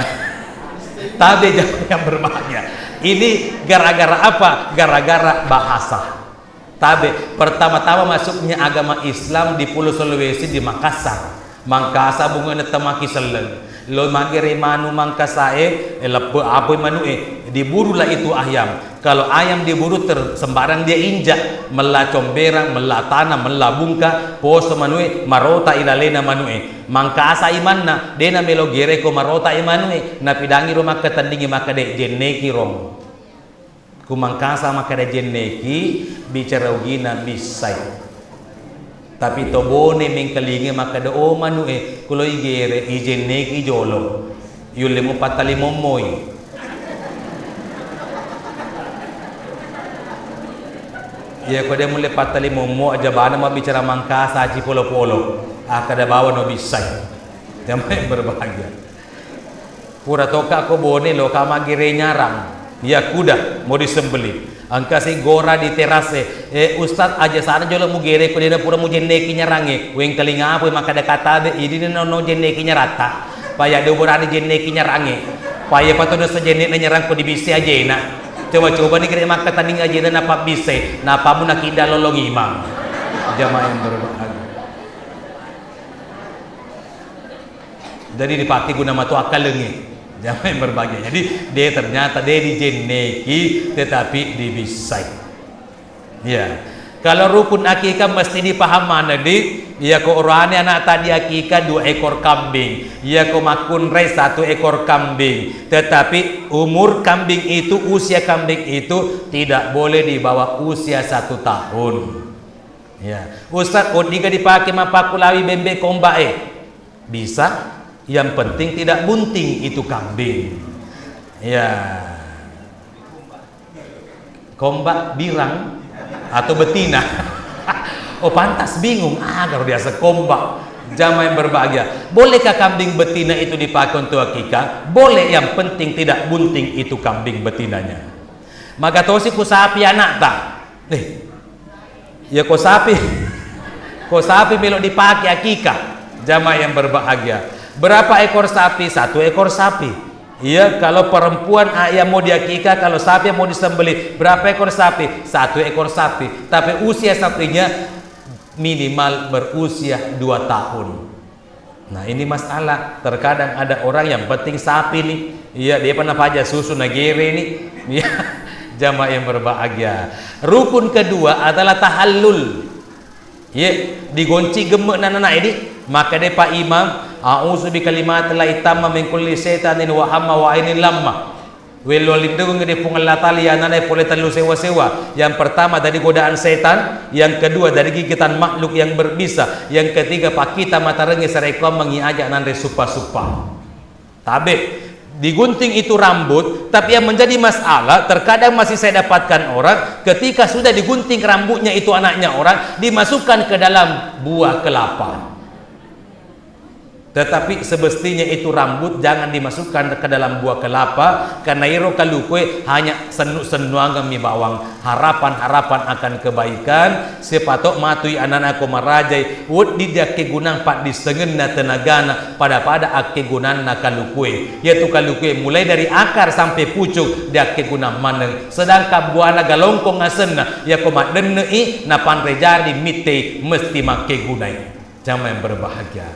tabe jamaah yang berbahagia. Ini gara-gara apa? Gara-gara bahasa. Tabe, pertama-tama masuknya agama Islam di Pulau Sulawesi, di Makassar. Mangkasa bunga na tamaki selleng. Lo magere manu Mangkasae, eh, lebbe apoi manu'e. Diburulah itu ayam. Kalau ayam diburu ter-, sembarang dia injak, mella comberang, mella tanah, mella bungka, poso manu'e, marota ilalena manu'e. Mangkasa imanna, dena melo gere ko marota imanu'e, napidangi ro makkatendingi makkade jenneki rong. Ku Mangkasa makkeda jenneki, bicara ugina bissai. Tapi to Bone mengkalinga makkeda, "Oh, manu'e, kulo igere, ijenneki jolo. Yulle mupattali mommoi." Iya, ko de mulle pattali mommo, aja bana mabbicara Mangkasa, aji polo-polo. Akkeda bawa no bissai. Jamaah yang berbahagia. Pura toka ko Bone, loka maggere nyarang. Iya kuda mau disembelih. Engka si gora di terase. Eh, Ustaz, aja sana jolo mugere ko dena pura mujenneki nyarange. Wengkalinga apa makkada katabe, idini nono jenneki nyaratta. Paya do borani jenneki nyarange. Paya pato dosa jenne na nyarang ko dibisse ajena. Coba-coba ni gere makkataning ajena napabbisse. Napamu nakidda lolong imang. Jamaah yang berbahagia. Jadi dipakai guna matu akkalengnge. Jamaah yang berbahagia. Jadi, de ternyata de dijenneki, tetapi dibissai. Ya. Kalau rukun akikah mesti dipaham mana, di? Ya, ko orane anak tadi akikah dua ekor kambing. Ya, ko makunrai satu ekor kambing. Tetapi umur kambing itu, usia kambing itu tidak boleh di bawah usia satu tahun. Ya. Ustaz, oh, diga dipakai mappakulawi bembe komba, eh? Bisa, yang penting tidak bunting itu kambing. Ya. Komba birang atau betina? Oh, pantas bingung. Ah, kalau biasa komba. Jamaah yang berbahagia. Bolehkah kambing betina itu dipakai untuk akikah? Boleh, yang penting tidak bunting itu kambing betinanya. Magatosi ku sapi anakta. Eh, ya ko sapi, ko sapi melo dipakai akikah. Jamaah yang berbahagia. Berapa ekor sapi? Satu ekor sapi. Iya, kalau perempuan, ah, yang mau diakikah, kalau sapi yang mau disembelih, berapa ekor sapi? Satu ekor sapi. Tapi usia sapinya minimal berusia dua tahun. Nah, ini masalah. Terkadang ada orang yang penting sapi nih. Iya, dia pernah paja susu nagere nih. Iya, jamaah yang berbahagia. Rukun kedua adalah tahallul. Iya, digonci gemme' nana ini. Maka dia Pak Imam, "A'udzu bi kalimatillahi tamma min kulli syaitanin wa hamma wa ainin lamma." Wello lindungi di Puang Allah Ta'ala, iyanana pole tellu sewa-sewa. Yang pertama dari godaan setan, yang kedua dari gigitan makhluk yang berbisa, yang ketiga pakita matarengi sarekkuammengngi aja nanre suppa-suppa. Tabe, digunting itu rambut, tapi yang menjadi masalah, terkadang masih saya dapatkan orang, ketika sudah digunting rambutnya itu anaknya orang, dimasukkan ke dalam buah kelapa. Tetapi semestinya itu rambut jangan dimasukkan ke dalam buah kelapa, karena iro kalukue hanya sennu-sennuangemmi bawang, harapan-harapan akan kebaikan, siapa tahu matui anana ko marajai, weddi diakkegunang paddissengenna tenagana, pada-pada akkegunanna kalukue. Yaitu kalukue mulai dari akar sampai pucuk diakkegunang maneng. Sedangkan buana galongkong asenna, yako maddenne'i napanre jari mittei mesti makkegunai. Jamaah yang berbahagia.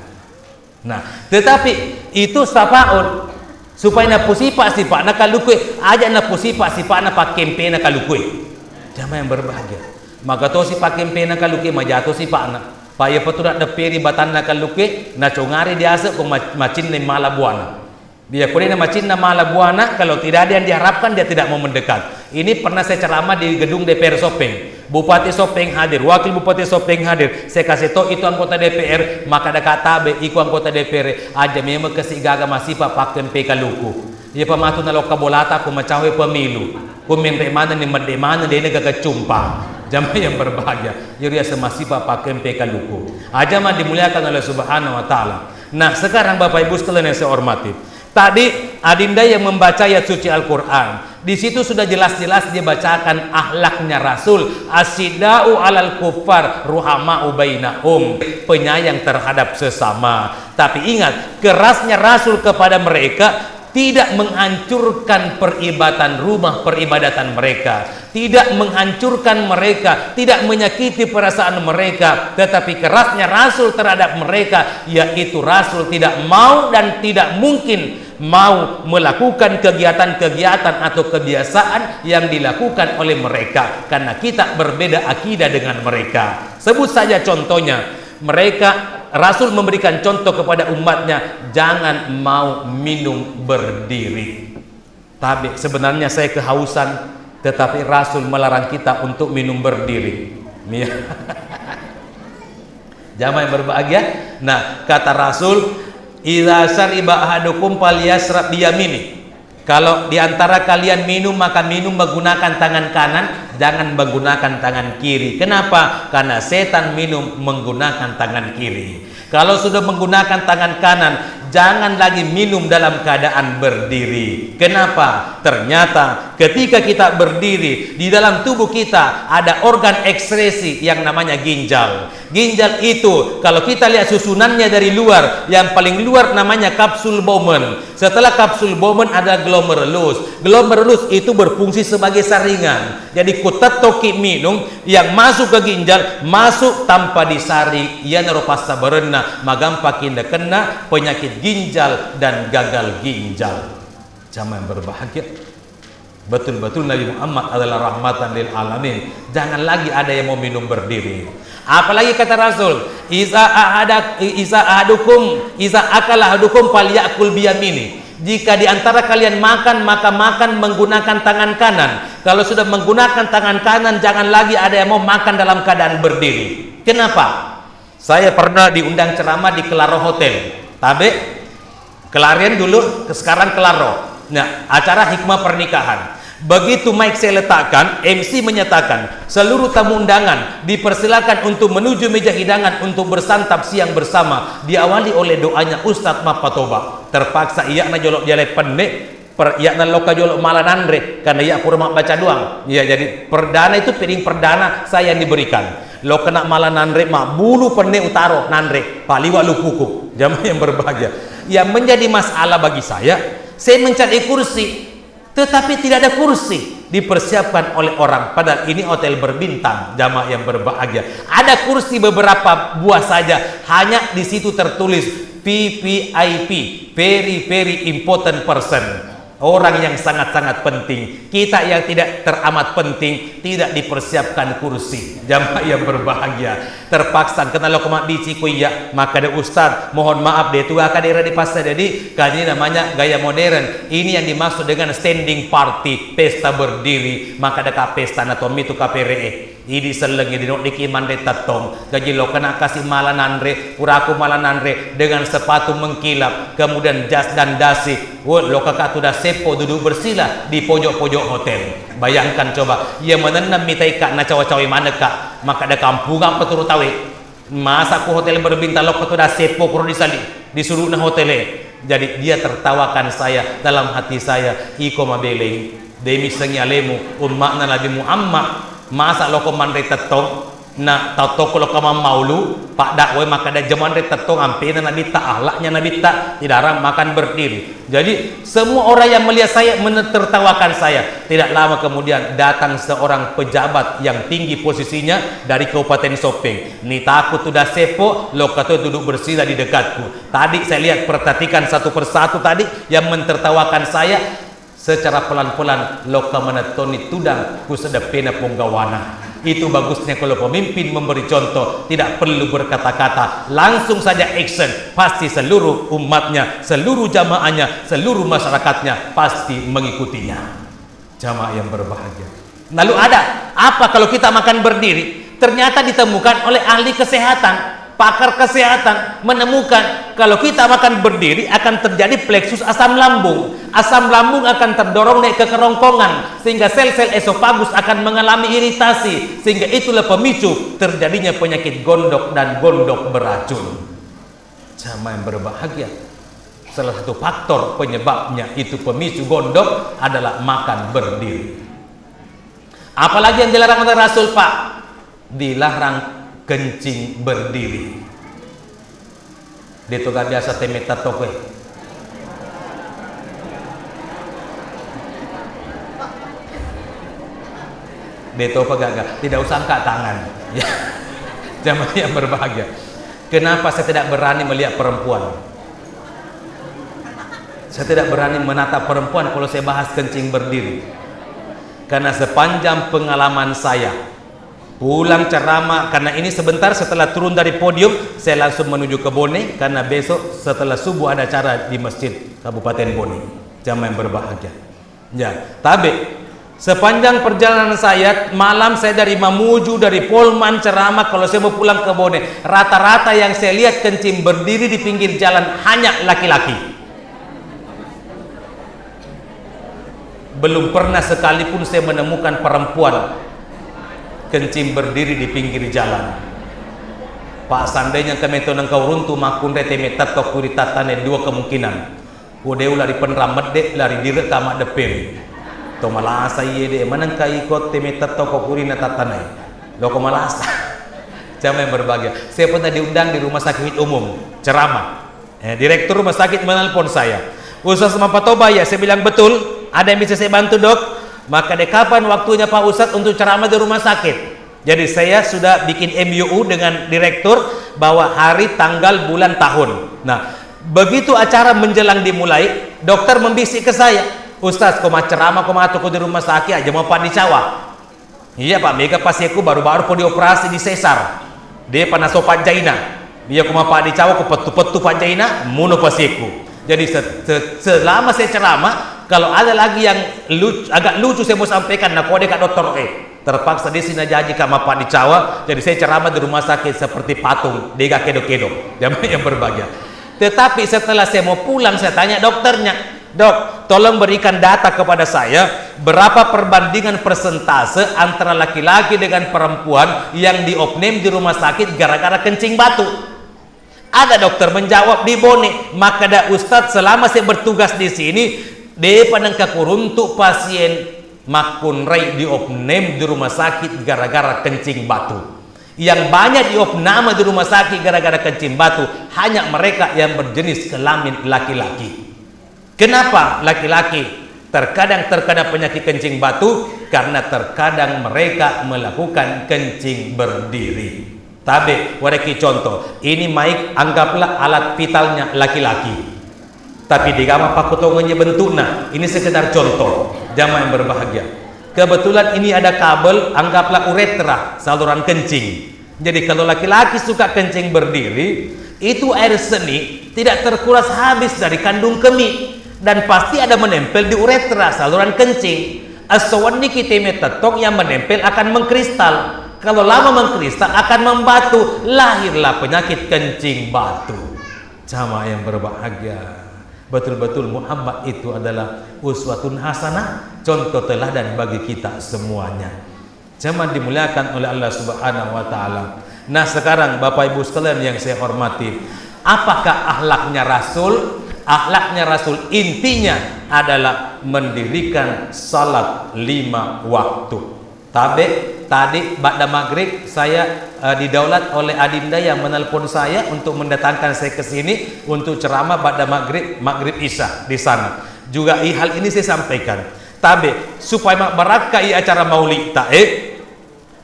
Nah, tetapi itu syafaun supaya napusipa-sipa'na kalukue, aja napusipa-sipa'na pakkempena kalukue. Jamaah yang berbahagia. Maka tosi pakkempena kalukue, majato sipa'na. Paya petu naddepperi batanna kalukue, nacongari diase ko ma-, macinna mala buana. Dia ko dena macinna mala buana, kalau tidak ada yang diharapkan, dia tidak mau mendekat. Ini pernah saya ceramah di gedung D P R Sopeng. Bupati Sopeng hadir, Wakil Bupati Sopeng hadir. Saya kasih tahu itu anggota D P R, maka ada kata be, iku anggota D P R, aja memang kesi gaga masipa pakkempe kaluku. Iya pamatu nalokka bolata, ku macawe pemilu. Ku menre maneng ni medde maneng, dena gaga cumpa. Jamaah yang berbahagia. Iri asa masipa pakkempe kaluku. Aja ma dimuliakan oleh Subhanahu wa Ta'ala. Nah, sekarang Bapak Ibu sekalian yang saya hormati. Tadi adinda yang membaca ayat suci Al-Quran. Di situ sudah jelas-jelas dibacakan akhlaknya Rasul. Asyidau alal kuffar, ruhamau bainahum. Penyayang terhadap sesama. Tapi ingat, kerasnya Rasul kepada mereka tidak menghancurkan peribadatan rumah peribadatan mereka, tidak menghancurkan mereka, tidak menyakiti perasaan mereka, tetapi kerasnya Rasul terhadap mereka, yaitu Rasul tidak mau dan tidak mungkin mau melakukan kegiatan-kegiatan atau kebiasaan yang dilakukan oleh mereka, karena kita berbeda akidah dengan mereka. Sebut saja contohnya, mereka, Rasul memberikan contoh kepada umatnya, jangan mau minum berdiri. Tapi sebenarnya saya kehausan, tetapi Rasul melarang kita untuk minum berdiri. Iya. Jamaah yang berbahagia. Nah, kata Rasul, "Idza syariba ahadukum falyasrab biyamini." Kalau di antara kalian minum, maka minum menggunakan tangan kanan, jangan menggunakan tangan kiri. Kenapa? Karena setan minum menggunakan tangan kiri. Kalau sudah menggunakan tangan kanan, Jangan lagi minum dalam keadaan berdiri. Kenapa? Ternyata ketika kita berdiri, di dalam tubuh kita ada organ ekskresi yang namanya ginjal. Ginjal itu, kalau kita lihat susunannya dari luar, yang paling luar namanya kapsul Bowman. Setelah kapsul Bowman ada glomerulus. Glomerulus itu berfungsi sebagai saringan. Jadi, kutettoki minum, yang masuk ke ginjal, masuk tanpa disaring, iyanaro passabarenna magampaki nakenna penyakit ginjal dan gagal ginjal. Jamaah yang berbahagia, betul-betul Nabi Muhammad adalah rahmatan lil alamin. Jangan lagi ada yang mau minum berdiri. Apalagi kata Rasul, "Iza ahada, iza ahadukum, iza akala ahadukum falyakul biyamini." Jika di antara kalian makan, maka makan menggunakan tangan kanan. Kalau sudah menggunakan tangan kanan, jangan lagi ada yang mau makan dalam keadaan berdiri. Kenapa? Saya pernah diundang ceramah di Kelaro Hotel. Tabe, Kelarian dulu, ke-, sekarang Kelaro. Nah, acara hikmah pernikahan. Begitu mic saya letakkan, M C menyatakan, "Seluruh tamu undangan dipersilakan untuk menuju meja hidangan untuk bersantap siang bersama, diawali oleh doanya Ustadz Mappatoba." Terpaksa iyana jolo' dialai penne, per-, iyana loka jolo' mala nanre, karena iya pura mabbaca doang. Iya, jadi perdana itu, piring perdana saya yang diberikan. Loka na' mala nanre, mabbulu penne utaro nanre, paliwa' lupuku. Jamaah yang berbahagia. Yang menjadi masalah bagi saya, saya mencari kursi, tetapi tidak ada kursi dipersiapkan oleh orang. Padahal ini hotel berbintang, jamaah yang berbahagia. Ada kursi beberapa buah saja, hanya di situ tertulis V V I P, very, very important person. Orang yang sangat-sangat penting. Kita yang tidak teramat penting, tidak dipersiapkan kursi. Jamaah yang berbahagia. Terpaksa, engkana loka mabbicara ko iya, makkeda, "Ustaz, mohon maaf, de' tu gaga daerah di Pasar Jadi, karena ini namanya gaya modern. Ini yang dimaksud dengan standing party, pesta berdiri." Makkeda ka, "Pesta na tommi tu kapere e. Idi selleng, idi noddiki manre tettong." Jaji loka na' kasi mala nanre, puraku mala nanre dengan sepatu mengkilap, kemudian jas dan dasi. Wo, loka ka tu dasseppo duduk bersilah di pojok-pojok hotel. Bayangkan coba, iya manenna mitai ka, nacawa-cawai maneng ka, makkeda, "Kampungang peturu tawe." Masa ku hotel berbintang, lokka tu dasseppo kuro disali, disuru'na hotel e. Jadi dia tertawakan saya, dalam hati saya, "Iko mabeleng, de' missengngi alemu, umma'na Nabi Muhammad, masa loko manre tettong, na tau tokko lokka mammaulu, paddakwai makkeda, 'Aja manre tettong, ampena Nabitta, akhlaknya Nabitta, dilarang makan berdiri.'" Jadi, semua orang yang melihat saya menertawakan saya. Tidak lama kemudian datang seorang pejabat yang tinggi posisinya dari Kabupaten Soppeng. Nitaku tu dasseppo, lokka tu duduk bersila di dekatku. Tadi saya lihat, perhatikan satu persatu tadi yang mentertawakan saya. Secara pelan-pelan, lokka manettoni tudang ku sedeppena ponggawana. Itu bagusnya kalau pemimpin memberi contoh, tidak perlu berkata-kata, langsung saja action, pasti seluruh umatnya, seluruh jamaahnya, seluruh masyarakatnya pasti mengikutinya. Jamaah yang berbahagia. Lalu ada apa kalau kita makan berdiri? Ternyata ditemukan oleh ahli kesehatan, pakar kesehatan menemukan kalau kita makan berdiri akan terjadi plexus asam lambung. Asam lambung akan terdorong naik ke kerongkongan sehingga sel-sel esofagus akan mengalami iritasi sehingga itulah pemicu terjadinya penyakit gondok dan gondok beracun. Jamaah yang berbahagia, salah satu faktor penyebabnya itu pemicu gondok adalah makan berdiri. Apalagi yang dilarang oleh Rasul, Pak? Dilarang kencing berdiri. De' to ga biasa temetta toko e. De' to pa gaga, tidak usah angkat tangan. Ya. Jamaah yang berbahagia. Kenapa saya tidak berani melihat perempuan? Saya tidak berani menatap perempuan kalau saya bahas kencing berdiri. Karena sepanjang pengalaman saya, pulang ceramah, karena ini sebentar setelah turun dari podium, saya langsung menuju ke Bone, karena besok setelah subuh ada acara di masjid Kabupaten Bone. Jamaah yang berbahagia. Ya, tabe. Sepanjang perjalanan saya, malam saya dari Mamuju, dari Polman ceramah, kalau saya mau pulang ke Bone, rata-rata yang saya lihat kencing berdiri di pinggir jalan hanya laki-laki. Belum pernah sekalipun saya menemukan perempuan kencing berdiri di pinggir jalan. Pak, seandainya engka metto nengka uruntu makkunrai te mettetto kuri tattane, dua kemungkinan. Ko de ulari penrang medde, lari direk ka maddeppemi. To malasa iye de, manengka iko te mettetto ko kuri na tattanai. Loko malasa. Jamaah yang berbahagia. Saya pernah diundang di rumah sakit umum, ceramah. Eh, direktur rumah sakit menelpon saya. "Ustaz, mappatoba ya?" Saya bilang, "Betul. Ada yang bisa saya bantu, Dok?" Maka dia, "Kapan waktunya Pak Ustaz untuk ceramah di rumah sakit?" Jadi saya sudah bikin M O U dengan direktur bahwa hari, tanggal, bulan, tahun. Nah, begitu acara menjelang dimulai, dokter membisik ke saya, "Ustaz, ko macceramah ko matu ko di rumah sakit aja mau Pak dicawa." Iya, Pak, mega pasiekku baru-baru po dioperasi di sesar. Depa naso pajjaina. Iya, ko mappaddicawa ko pettu-pettu pajjaina, muno pasiekku. Jadi se-, se-, selama saya ceramah, kalau ada lagi yang lu-, agak lucu saya mau sampaikan, nakode ka dokter, eh, terpaksa di sini jaji ka mappaddicawa, jadi saya ceramah di rumah sakit seperti patung, dega kedo-kedo. Jamaah yang berbahagia. Tetapi setelah saya mau pulang, saya tanya dokternya, "Dok, tolong berikan data kepada saya, berapa perbandingan persentase antara laki-laki dengan perempuan yang diopname di rumah sakit gara-gara kencing batu?" Ada dokter menjawab di Bone, makkeda, "Ustadz, selama saya bertugas di sini, depa nengka kuruntu pasien makkunrai diopname di rumah sakit gara-gara kencing batu. Yang banyak diopname di rumah sakit gara-gara kencing batu hanya mereka yang berjenis kelamin laki-laki." Kenapa laki-laki terkadang terkena penyakit kencing batu? Karena terkadang mereka melakukan kencing berdiri. Tabe, wareki contoh. Ini mic, anggaplah alat vitalnya laki-laki. Tapi dega mappakutongennya bentuknya. Ini sekedar contoh. Jamaah yang berbahagia. Kebetulan ini ada kabel, anggaplah uretra, saluran kencing. Jadi, kalau laki-laki suka kencing berdiri, itu air seni tidak terkuras habis dari kandung kemih dan pasti ada menempel di uretra, saluran kencing. Esso wenni ki te mettetto yang menempel akan mengkristal. Kalau lama mengkristal akan membatu, lahirlah penyakit kencing batu. Jamaah yang berbahagia, betul-betul Muhammad itu adalah uswatun hasanah, contoh teladan bagi kita semuanya. Jamaah dimuliakan oleh Allah Subhanahu wa Ta'ala. Nah, sekarang, Bapak Ibu sekalian yang saya hormati, apakah akhlaknya Rasul? Akhlaknya Rasul intinya adalah mendirikan salat lima waktu. Tabe, tadi ba'da maghrib saya, eh, didaulat oleh adinda yang menelpon saya untuk mendatangkan saya ke sini untuk ceramah ba'da maghrib, maghrib isya di sana. Juga i-, hal ini saya sampaikan. Tabe, supaya mabbarakka i acara maulidta, eh.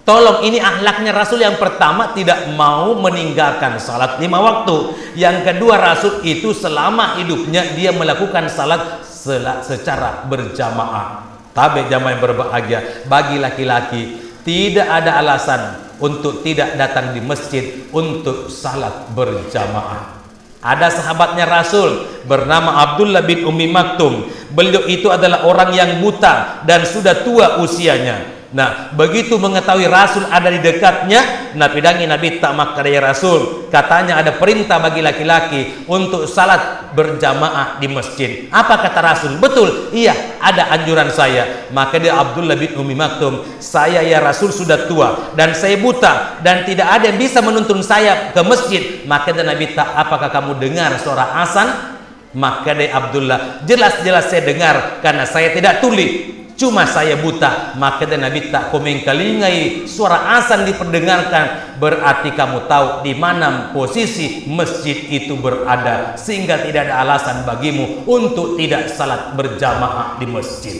Tolong, ini akhlaknya Rasul, yang pertama tidak mau meninggalkan salat lima waktu. Yang kedua, Rasul itu selama hidupnya dia melakukan salat sela-, secara berjamaah. Tabe, jamaah yang berbahagia, bagi laki-laki tidak ada alasan untuk tidak datang di masjid untuk salat berjamaah. Ada sahabatnya Rasul bernama Abdullah bin Ummi Maktum. Beliau itu adalah orang yang buta dan sudah tua usianya. Nah, begitu mengetahui Rasul ada di dekatnya, napidangi Nabitta, makkeda, "Ya Rasul, katanya ada perintah bagi laki-laki untuk salat berjamaah di masjid." Apa kata Rasul? "Betul, iya, ada anjuran saya." Maka dia, Abdullah bin Ummi Maktum, "Saya, ya Rasul, sudah tua dan saya buta dan tidak ada yang bisa menuntun saya ke masjid." Maka dia, Nabitta, "Apakah kamu dengar suara azan?" Maka dia, Abdullah, "Jelas-jelas saya dengar karena saya tidak tuli. Cuma saya buta." Maka dia, Nabitta, "Ko mengkalingai suara azan diperdengarkan, berarti kamu tahu di mana posisi masjid itu berada, sehingga tidak ada alasan bagimu untuk tidak salat berjamaah di masjid."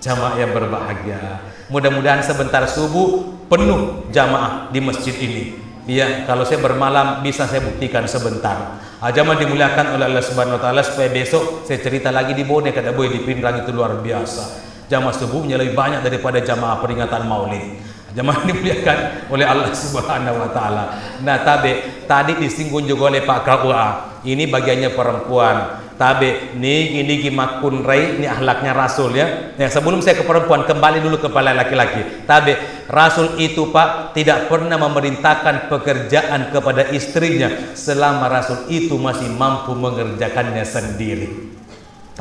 Jamaah yang berbahagia, mudah-mudahan sebentar subuh penuh jamaah di masjid ini. Iya, kalau saya bermalam bisa saya buktikan sebentar. Ah, jamaah dimuliakan oleh Allah Subhanahu wa Ta'ala, supaya besok saya cerita lagi di Bone, kada boleh di Pinrang, itu luar biasa. Jamaah subuhnya lebih banyak daripada jamaah peringatan Maulid. Jamaah dimuliakan oleh Allah Subhanahu wa Ta'ala. Nah, tabe, tadi disinggung juga oleh Pak K U A. Ini bagiannya perempuan. Tabe, nigi-nigi makkunrai, ini akhlaknya Rasul, ya. Ya, sebelum saya ke perempuan, kembali dulu kepada laki-laki. Tabe, Rasul itu, Pak, tidak pernah memerintahkan pekerjaan kepada istrinya selama Rasul itu masih mampu mengerjakannya sendiri.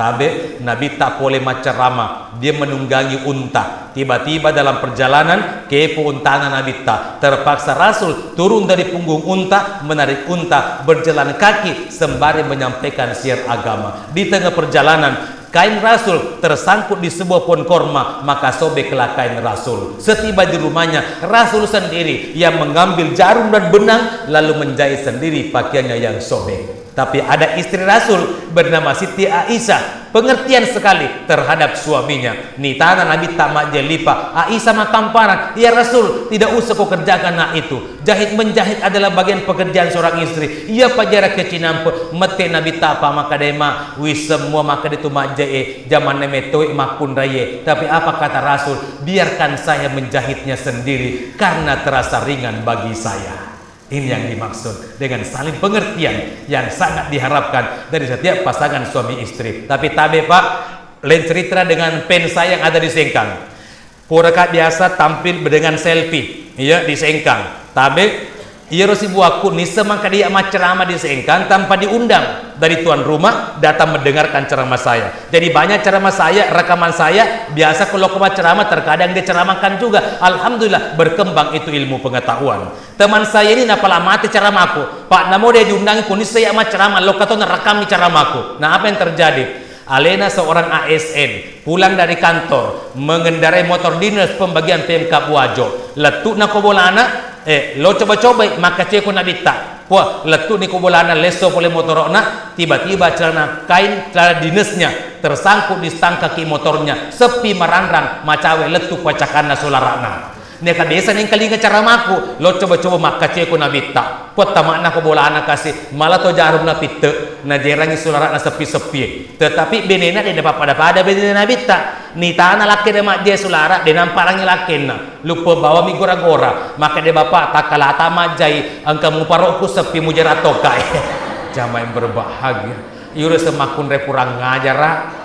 Tabe, Nabitta pole maccarama, dia menunggangi unta. Tiba-tiba dalam perjalanan, kepo untana Nabitta. Terpaksa Rasul turun dari punggung unta, menarik unta, berjalan kaki sembari menyampaikan syiar agama. Di tengah perjalanan, kain Rasul tersangkut di sebuah pohon korma, maka sobeklah kain Rasul. Setiba di rumahnya, Rasul sendiri yang mengambil jarum dan benang, lalu menjahit sendiri pakaiannya yang sobek. Tapi ada istri Rasul bernama Siti Aisyah, pengertian sekali terhadap suaminya. Nitana Nabitta majjai lipa, Aisyah makkamparan, "Ya Rasul, tidak usah kau kerjakan nak itu. Jahit menjahit adalah bagian pekerjaan seorang istri." Iya pajara kecinampe, mette Nabitta apa makkeda, "Ma, wisseng mua makkeda tu majjai e, jamanna metoi makkunraie." Tapi apa kata Rasul? "Biarkan saya menjahitnya sendiri karena terasa ringan bagi saya." Ini yang dimaksud dengan saling pengertian yang sangat diharapkan dari setiap pasangan suami istri. Tapi tabe, Pak, lain cerita dengan fans saya yang ada di Sengkang. Puraka biasa tampil dengan selfie, iya, di Sengkang. Tabe, iyaro sibuakku nisseng makkeda macceramah di Sengkang tanpa diundang dari tuan rumah datang mendengarkan ceramah saya. Jadi banyak ceramah saya, rekaman saya, biasa kalau aku macceramah terkadang dia ceramahkan juga. Alhamdulillah berkembang itu ilmu pengetahuan. Teman saya ini napala mate ceramaku. Pak, namo dia diundangi, kunisseng iya maccerama, lokka to narekammi ceramaku. Nah, apa yang terjadi? Alena seorang A S N, pulang dari kantor, mengendarai motor dinas pembagian P M K Buajo. Lettu'na ko bolana, eh, lo coba-cobai, makkacoeko Nabitta. Wah, lettu'ni ko bolana, lesso pole motoro'na, tiba-tiba celana kain, celana dinasnya tersangkut di stang kaki motornya, seppi maranrang, macawe lettu pacakanna sulara'na. Neka biasa nengkalinga caramaku, lo coba-coba makkacoeko Nabitta. Puattama'na ko bolana kasi, mala to jarum napitte, najerangi sulara'na seppi-seppi. Tetapi benena de' napada-pada benena Nabitta. Nitana lakkena majjai sulara, de' namparangi lakkenna. Luppe bawami gora-gora. Makkeda bapa, takkalata majjai, engka muparo'ku seppi mujera tokka. Jamaah yang berbahagia. Iyaro semakkunre kurang ngajara.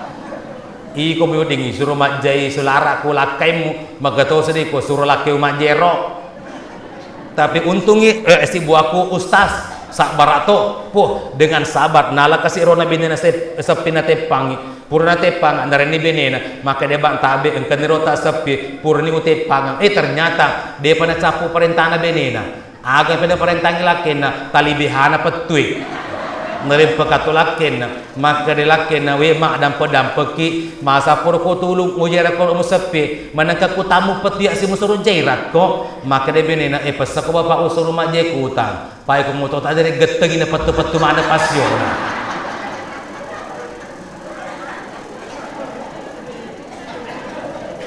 Iko mi wedding isuro majjai sulara ku lakkaimmu, maga to seddi ko suro lakkaiu majjero. Tapi untungi, eh, sibuaku ustaz, sabbara to. Puh, dengan sabar, nala kasi rona binena sep-, seppi nateppangi. Pura nateppang, narenni benena, makkeda bang tabe, engkani rota seppi, purani uteppangeng. Eh, ternyata, depa nacappu parentana benena. Aga peda parentangi lakkenna, talibihana pettui. Narempeka to lakkenna, makkeda lakkenna, "We, mak, dampe-dampekki, masa pura ko tulung, mujera ko museppe, manengka ku tamu pettu iya simusuru jairakko." Makkeda benena, "Eh, pessako bapak usuru majjai kutang. Pai ko moto tadere gettengi na pettu-pettu mana pasiona."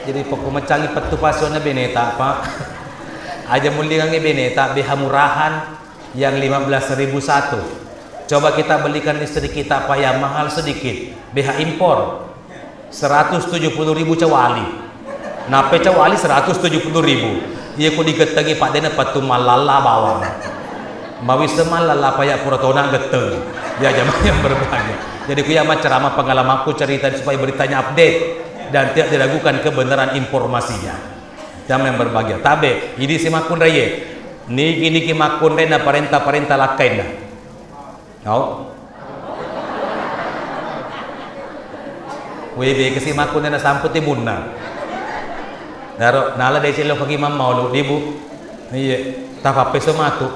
Jadi pokko mecangi pettu pasiona beneta, Pak. Aja mullingangi beneta, B H murahan yang lima belas ribu satu. Coba kita belikan istri kita, Pak, yang mahal sedikit, B H impor. Seratus tujuh puluh ribu cawali. Nape cawali seratus tujuh puluh ribu. Iya ku digettengi, Pak, dena pettu mallalla bawang. Mawisse mallalla, Pak, ya pura tona getteng. Ya jamaah yang berbahagia. Jadi ku ya maccarama pengalamanku cerita supaya beritanya update dan tidak diragukan kebenaran informasinya. Jamaah yang berbahagia. Tabe, idi si makkunraie. Niki-niki makkunrai na parenta-parenta lakkainna. Au. Webe kasi makkunrai na sampu timunna. Daro, nala desi lo pagi mammaulu dibu. Iye, tapappeso matu.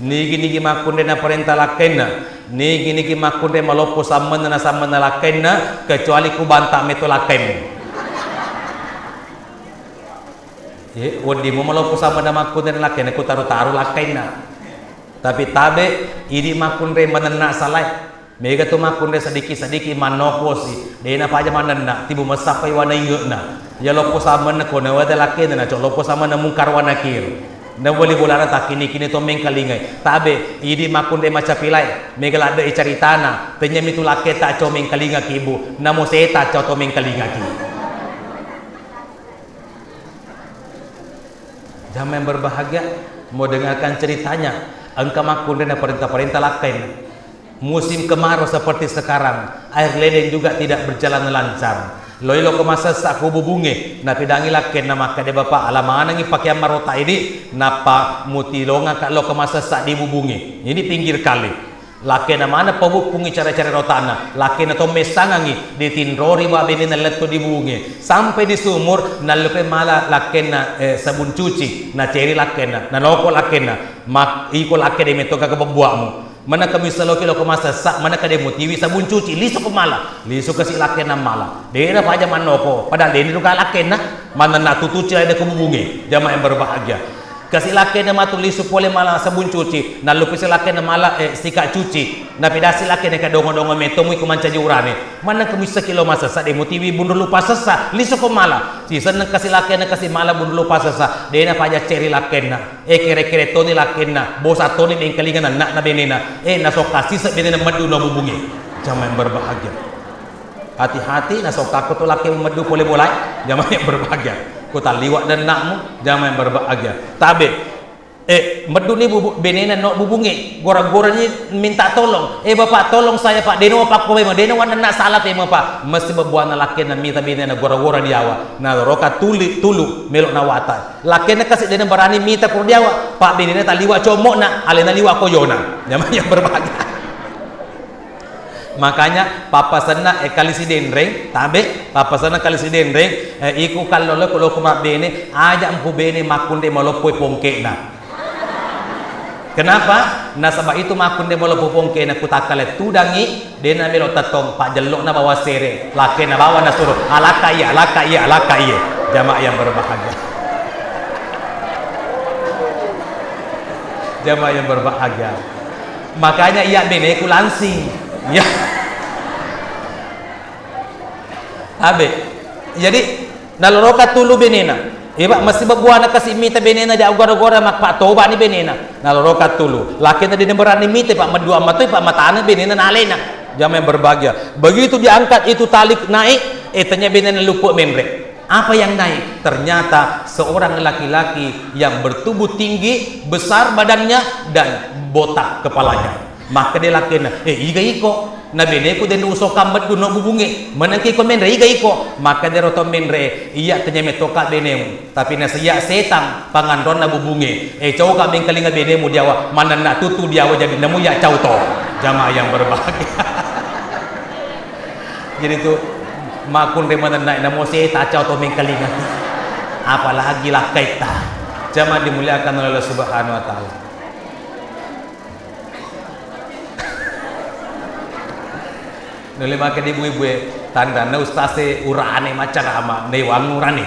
Nigi-nigi makkunrai na parenta lakkainna, nigi-nigi makkunrai maloppo sammenna na sammenna lakkainna, kecuali ku banta meto lakkainmu. Ye, wedding mu maloppo sammenna makkunrai na lakkainna, ku taru-taru lakkainna. Tapi tabe, idi makkunrai manenna salai. Mega tu makkunrai sedikit-sedikit mannokosi, dena paja manenna, tibu messappai wana inge'na. Ya loppo samenna ko nawada lakkainna, naco loppo samenna Mungkar wa Nakir. Nawali bolana takkini-kini to mengkalingai. Tabe, idi makkunrai macapilai, mega ladde i caritana, tennyami tu lakketa co mengkalinga kibu, namo seta co to mengkalingaki. Jamaah yang berbahagia, mau dengarkan ceritanya. Engka makkunrai na parenta-parenta lakkainna. Musim kemarau seperti sekarang, air ledeng juga tidak berjalan lancar. Loi lo ko masessa ku bubunge, napidangi lakkainna makkeda bapa, ala manengi pakeang marota idi, nappa mutilongaka lo ko masessa di bubunge. Ini pinggir kali. Lakkenna maneng pabukkungngi care-care rotanna, lakkenna to messangangngi, ditinrori wa benena lettu di bunge. Sampai di sumur, nallupai mala lakkenna, eh, sabun cuci, naceri lakkenna, nanoko lakkenna, mak-, iko lakke de metto gaga bebbuamu. Manengka missaloki loko masessa, manengka de mutiwi sabun cuci, lisuko mala, lisu kasi lakkenna mala. Dena paja mannoko, padahal deni ruka lakkenna, manenna tutuci ada ko bubunge, jamaah yang berbahagia. Kasi lakkenna matu lisu pole mala sabun cuci, nallupi si lakkenna mala, eh, sikat cuci, napedasi lakkenna ka dongo-dongo metto mu iko mancaji urane. Maneng ko missaki lo masessa, de mutiwi bunru lupa sessa, lisu ko mala. Sisenneng kasi lakkenna kasi mala bunru lupa sessa, dena paja ceri lakkenna. Eh, kere-kere toni lakkenna, bosa toni mengkalinga nenna na benena. Eh, nasokka siseng benena meddu no bubunge. Jamaah yang berbahagia. Hati-hati, nasokkakko to lakke meddu pole bolai, jamaah yang berbahagia. Ko talliwa denna'mu, jamaah yang berbahagia. Tabe, eh, meddu ni bubu-, benena no bubunge, gora-gora ni minta tolong. Eh, Bapak, tolong saya, Pak, deno apa ko memang, deno wanenna salah tema, Pak. Mesti bebuana lakkenna mita benena gora-gora diawa. Nah, roka tuli, tulu, melo nawata. Lakkenna kasi dena berani mita ko diawa, Pak, benena talliwa commo'na, alena liwa koyona. Jamaah yang berbahagia. Makanya, pappasenna, eh, kali sidenreng, tabe, pappasenna kali sidenreng, eh, iku kallolo ko loko mabbene, aja mpu bene makkunre maloppo pongkena. Kenapa? Nasaba itu makkunre maloppo pongkena, kutakkale tudangi, dena melo tettong, pajellokna bawa sere, lakkena bawa nasuro, alakka iya, alakka iya, alakka iya. Jamaah yang berbahagia. Jamaah yang berbahagia. Makanya iya beneku langsing. Ya. Abe. Jadi, naloroka tulu benena. Iba mesti bebuana kasi mita benena, ja gora-gora mak pak toba ni benena. Naloroka tulu. Lakena dene berani mita, pak medua matoi, pak matana benena nalena. Jamaah yang berbahagia. Begitu diangkat itu tali naik, eh, tanya benena lupa menre. Apa yang naik? Ternyata seorang laki-laki yang bertubuh tinggi, besar badannya, dan botak kepalanya. Makkeda lakena, "Eh, iga iko? Na beneku den usoka meddu no bubunge. Menengki ko menre, iga iko?" Makkeda ro to menre, "Iya tanya metoka benemu. Tapi nasiya setang panganronna bubunge. Eh, coka mengkalinga benemu diawa, manenna tutu diawa jadi namu iya cau to." Jamaah yang berbahagia. Jadi tu, makkunre manenna, namo seta cau to mengkalinga. Apalagi lakkaitta. Jamaah dimuliakan oleh Allah Subhanahu wa Ta'ala. Nulle makkeda ibu-ibu e, tandanna ustaz e urane maccarama, naiwang urane.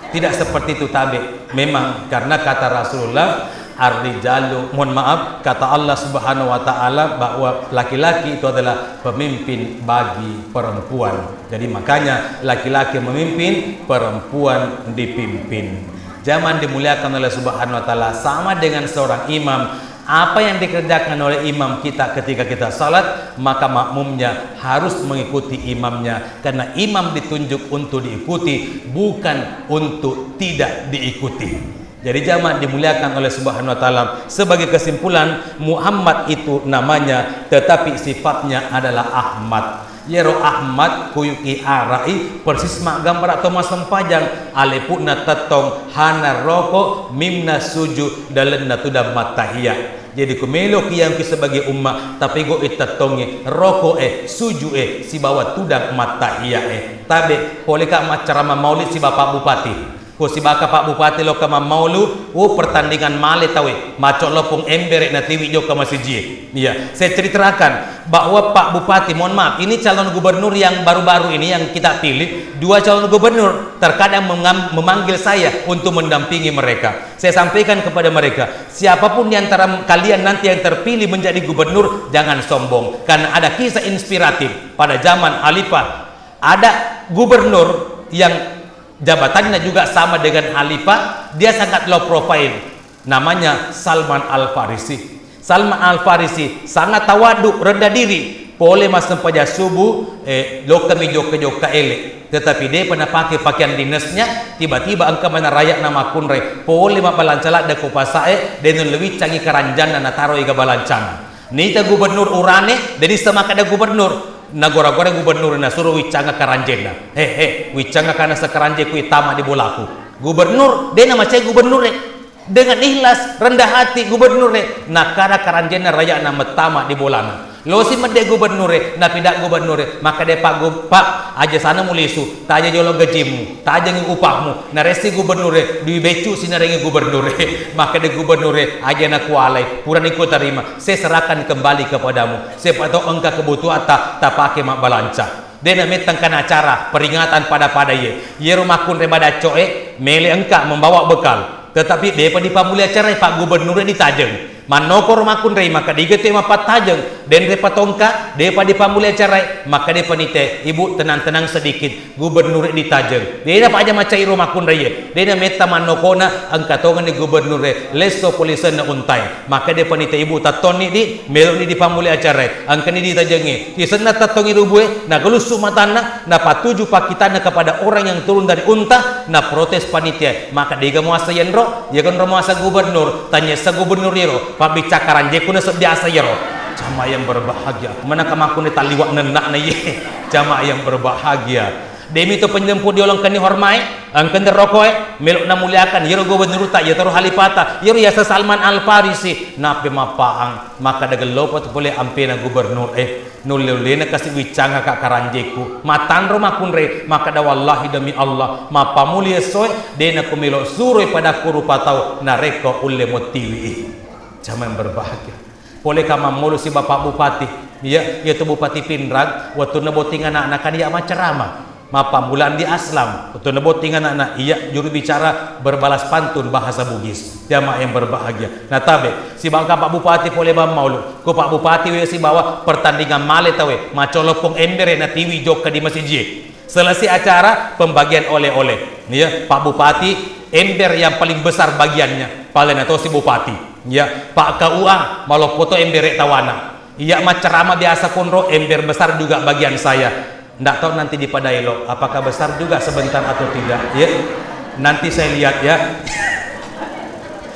Tidak seperti itu, tabe. Memang karena kata Rasulullah, "Ar-rijalu," mohon maaf, kata Allah Subhanahu wa Ta'ala bahwa laki-laki itu adalah pemimpin bagi perempuan. Jadi makanya laki-laki memimpin, perempuan dipimpin. Jamaah dimuliakan oleh Subhanahu wa Ta'ala, sama dengan seorang imam, apa yang dikerjakan oleh imam kita ketika kita salat, maka makmumnya harus mengikuti imamnya. Karena imam ditunjuk untuk diikuti, bukan untuk tidak diikuti. Jadi jamaah dimuliakan oleh Subhanahu wa Ta'ala, sebagai kesimpulan, Muhammad itu namanya, tetapi sifatnya adalah Ahmad. Iyaro Ahmad kuyuki arai persis maggambara to massempajang, alepu'na tettong, hana roko, mimna suju, dalenna tudang mattahiya. Jadi ku meloki yangki sebagai umma, tapi go i tettongnge, roko e, suju e, sibawa tudang mattahiya e. Tabe, poleka maccarama maulid sibawa Pak Bupati. Ko sibaka Pak Bupati lokka mammaulu, oh, pertandingan male tauwe, macco lopong embere natiwi jokka masijie. Iya, saya ceritakan bahwa Pak Bupati, mohon maaf, ini calon gubernur yang baru-baru ini yang kita pilih, dua calon gubernur terkadang mengam-, memanggil saya untuk mendampingi mereka. Saya sampaikan kepada mereka, siapapun di antara kalian nanti yang terpilih menjadi gubernur, jangan sombong. Karena ada kisah inspiratif pada zaman Khalifah. Ada gubernur yang jabatannya juga sama dengan khalifah, dia sangat low profile. Namanya Salman Al-Farisi. Salman Al-Farisi sangat tawadu, rendah diri. Pole massempajang subuh, eh, lokkami jokka-jokka ele. Tetapi depa napake pakaian dinasnya, tiba-tiba engka mana raya'na makkunrai. Pole mabbalanca ladde ko pasae, de nulle wiccangi karanjanna nataroi ga balancana. Nita gubernur urane, de nisseng makkeda gubernur. Nagora-gora gubernur nasuro wiccanga karanjenna. "He, he, wiccanga kana sekaranjeku ittama di bolaku." Gubernur, de namacai gubernur e. Dengan ikhlas, rendah hati gubernur e. Nakkada karanjenna raya'na mettama di bolana. Losi medde gubernure, napida gubernure, makkeda, "Pak Gu-, Pak, aja sana mulisu, taja jolo gajimmu, tajengi upahmu." Naressi gubernure, "Dui beccu sinarengi gubernure." Makkeda gubernure, "Aja nakualai, purani kutarima, saya serahkan kembali kepadamu. Siapa tahu engka kebutuhan ta-, tapake mabbalanca." De nametta engkana acara peringatan pada-pada iye. Iyero makkunrai madaccoe mele engka membawa bekal. Tetapi depa dipamuli acara, Pak Gubernur ditajeng. Mannokoro makkunrai, maka diga tu mappattajeng. Denre patongka, depa dipamuli acara, maka depa nite, "Ibu, tenang-tenang sedikit. Gubernur ditajeng." Dena paja macairo makkunrai. Dena metta mannokona, engka tongenni gubernur lesso polisenna untai. Maka depa nite, "Ibu, tattonni di, meloni dipamuli acara." Engkani ditajengi. Isenna tattongi rubue, nagalussu matanna, napatuju pakkitanna kepada orang yang turun dari unta, naprotes panitia. Maka dega muasa yenro, yaga nro muasa gubernur, tanyessa gubernur yero, pabbicara karanjeku nasebbiasa yero. Jamaah yang berbahagia, mana kamakune taliwa nenna na ye. Jamaah yang berbahagia. Demi to penyempu diolongkani hormai, engkani rokoe, melo namuliakan, yero gubernurta, yatoro halipata, yero yasa Salman Al Farisi, nape mapaang, maka dagellopa tu pole ampena gubernur, eh. Nulle-ullena kasi wiccangaka karanjeku. Matanro makkunrai, makkeda, "Wallahi, demi Allah, mappamuli essoe, dena kumelo suroi padakku rupa tau, narekko ulle mottiwi." Jamaah yang berbahagia. Pole kamammolo si Bapak Bupati. Iya, iya tu Bupati Pinrang, wettunna botting anakna kan iya maccarama. Mappammula Andi Aslam, wettunna botting anakna, iya juru bicara berbalas pantun bahasa Bugis. Jamaah yang berbahagia. Natabe, sibawa Pak Bupati pole bang maulu. Ko Pak Bupati we sibawa pertandingan male tawe, macoloppong embere natiwi jokka di masijie. Selesai acara, pembagian oleh-oleh. Iya, Pak Bupati, ember yang paling besar bagiannya, pale natosi Bupati. Iya, Pak K U A, maloppo to embere tawana. Iya, maccarama biasa konro, ember besar juga bagian saya. Ndak tahu nanti di Padaelo, apakah besar juga sebentar atau tidak, ya. Nanti saya lihat, ya.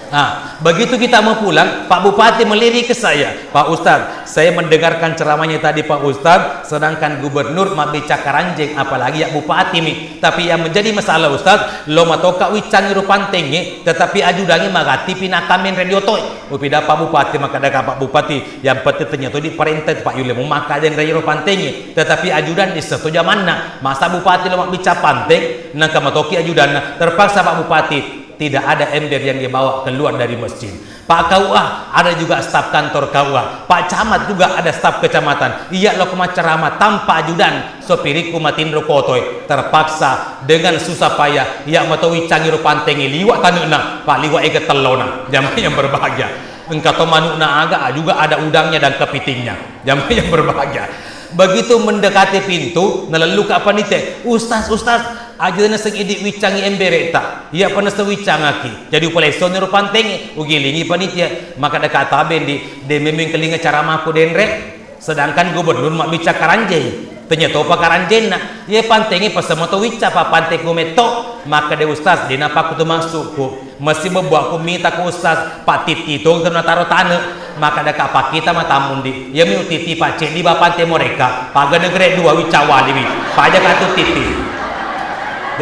Nah, begitu kita mau pulang, Pak Bupati melirik ke saya, "Pak Ustadz, saya mendengarkan ceramahnya tadi, Pak Ustadz, sedangkan gubernur mabbicara karanjeng, apalagi ya bupati mi. Tapi yang menjadi masalah, Ustadz, lo matoka wiccangi rupantengi, tetapi ajudangi magati pinakamen radio toy." Upida Pak Bupati, maka ada Pak Bupati, yang penting ternyata diperintah Pak Yule, mau maka ada yang radio pantengi, tetapi ajudan di satu zamanna. Masa bupati lo mabbicara panteng, nangka matoki ajudanna. Terpaksa Pak Bupati, tidak ada ember yang dibawa keluar dari masjid. Pak K U A, ada juga staf kantor K U A. Pak Camat juga ada staf kecamatan. Iya lo maccarama tanpa ajudan, sopirikku matinro kotoi. Terpaksa dengan susah payah, iya mato wiccangi rupantengi liwa tanena, Pak, liwa ega tellona. Jamaah yang berbahagia. Engka to manukna aga, juga ada udangnya dan kepitingnya. Jamaah yang berbahagia. Begitu mendekati pintu, nalelluka panite, "Ustaz, Ustaz, aja naseng idi wiccangi embereta. Iya pa naseng wiccangaki." Jadi upalessoni ro pantengi, ugilingi panitia, maka deka tabendi, de memeng kelinga cara maku denre. Sedangkan gubernur mabbicara karanjeng. Tanya topa karanjenna. Iya pantengi pasemo to wicca pa pantengku metto. Maka de Ustaz, de napaku tu masukku. Mesti bebbuakku mita ku Ustaz, Pak Titi tong tu nataro tane. Maka deka pakkita matammundi. Iya mi Titi Pak ceddi bapante moreka. Paga negeri dua wicca waliwi. Paja katu Titi.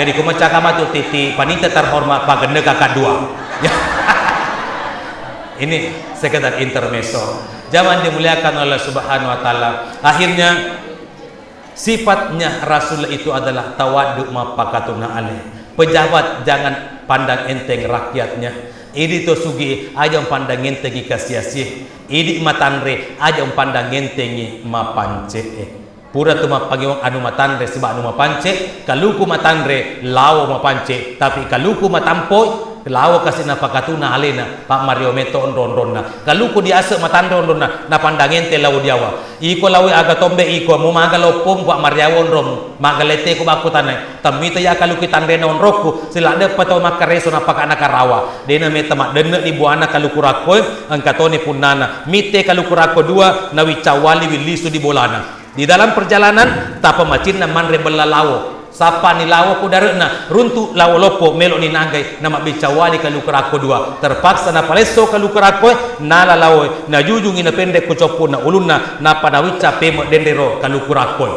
Jadi ku macaka matu Titi, panita terhormat paga negeri kakak dua. Ini sekedar intermezzo. Jamaah dimuliakan oleh Subhanahu wa Ta'ala. Akhirnya, sifatnya Rasul itu adalah tawaddu mappakatuna ale. Pejabat jangan pandang enteng rakyatnya. Idi to sugi aja pandang entengi kasiasie. Idi matanre aja pandang entengi mapancee. Pura tu mappangewang anu matanre siba anu mapance, kaluku matanre lao mapance, tapi kaluku matampoi lao kasi napakatuna alena, Pak Mario meto onro-onronna. Kaluku diase matanre onronna, napandang ente lao diawa. Iko laoe aga tombe iko, mu maga loppong, Pak Mario onromu, maga lete ko bakko tanai. Tammita ya kaluku tanre na onrokku, siladde pa tau makkareso napaka nakarawa. Dena meta maddenne ni buana kaluku rakkoe, engka toni punnana. Mitte kaluku rakko dua, nawiccawali willisu di bolana. Di dalam perjalanan, tappa macinna manre bella lao. Sappani lao ku dare'na, runtu lao loppo, meloni nagai, namabbiccawali kaluku rakko dua. Terpaksa napalesso kaluku rakkoe, nala laoe, najujungi napenre ku coppu'na ulunna, nappa nawicca peme denrero kaluku rakkoe.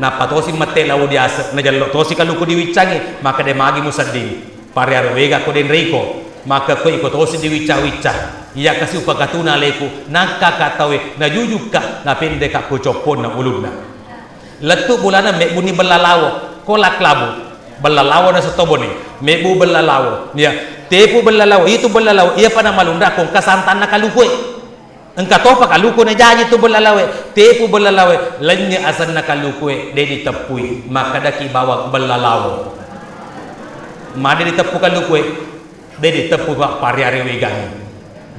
Nappa tosi mette lao diase, najello tosi kaluku diwiccangi, maka de magi musedding. Parearo wega ko denre iko. Maka ko iko tosi diwicca-wicca, iya kasi upakatuna aleku, nangka ka tauwe, najujukka, napendeka ko copponna ulunna. Lettu bulana mebbuni bella lawo, kolak labu. Bella lawo na setoboni, mebbu bella lawo. Ya, tepu bella lawo, itu bella lawo, iya pada malunra kongka santanna kalukue. Engka topa kaluku najaji tu bella lawe, tepu bella lawe, lennye asenna kalukue, de diteppui, makkadaki bawang bella lawo. Made diteppu kalukue, de diteppu, Pak, pariare wegani.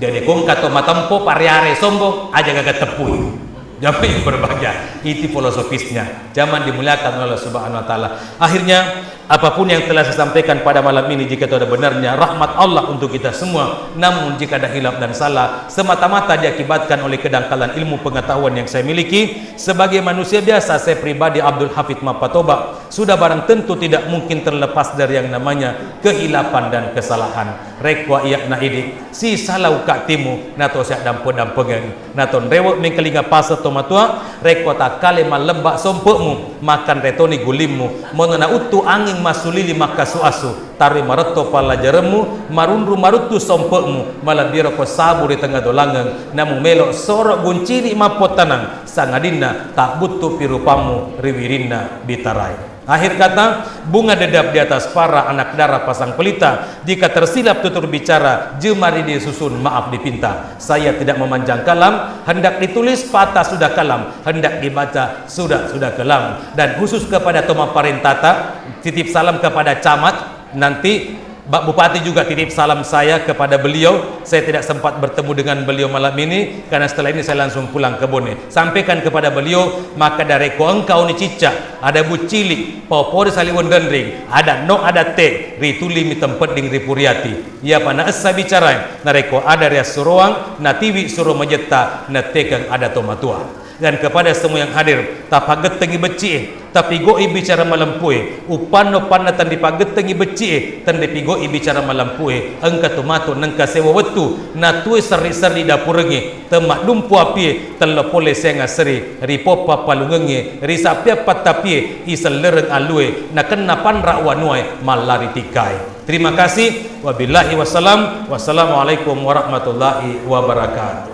Jadi kongka to matempo pariare sombong, aja gaga teppui. Jamaah yang berbahagia, itu filosofisnya. Jamaah dimuliakan oleh Allah Subhanahu wa Ta'ala. Akhirnya, apapun yang telah saya sampaikan pada malam ini, jika itu ada benarnya, rahmat Allah untuk kita semua. Namun, jika ada hilaf dan salah, semata-mata diakibatkan oleh kedangkalan ilmu pengetahuan yang saya miliki. Sebagai manusia biasa, saya pribadi, Abdul Hafid Mapatoba, sudah barang tentu tidak mungkin terlepas dari yang namanya kehilafan dan kesalahan. Rekko iya na idi, si salau ka timu, nato sia dampe-dampengeng. Natonrewe mengkalinga pasa to matua, rekko takkale mallebba sompe'mu, makkanre toni gulimmu, mono nauttu anging massulili makkasu-asu, taroi maretto pallajaremmu, marunru maruttu sompe'mu, malebbiroko sabu ri tengnga dolangeng, namumelo soro guncini mappottanang, sangadinna tabbuttupi rupammu ri wirinna bitarae. Akhir kata, bunga dedap di atas para, anak dara pasang pelita. Jika tersilap tutur bicara, jemari disusun, maaf dipinta. Saya tidak memanjang kalam, hendak ditulis patah sudah kalam, hendak dibaca sudah-sudah kelam. Dan khusus kepada toma parentata, titip salam kepada camat, nanti Pak Bupati juga titip salam saya kepada beliau. Saya tidak sempat bertemu dengan beliau malam ini, karena setelah ini saya langsung pulang ke Bone. Sampaikan kepada beliau, makkeda rekko engka oni cicca, ada buccili, pao pori saliweng renring, ada no, ada te, rituli mi tempedding ri Puriati. Iyapa naessa bicarae, narekko ada riassuroang, natiwi suro majetta, nettekeng ada to matua. Dan kepada semua yang hadir, tapaggettengi becci'e, tapigoi bicara malempue, uppanno-panna tenripaggettengi becci'e, tenripigoi bicara malempue, engka tu matu nengka sewa wettu, natue serri-serri dapurengnge, temmaddumpu apie, tello pole senga seri, ripoppa palungengnge, risappia pattapie, isellereng alue, nakenna panra wanuae, mallari tikkae. Terima kasih. Wabillahi wassalam. Wassalamualaikum warahmatullahi wabarakatuh.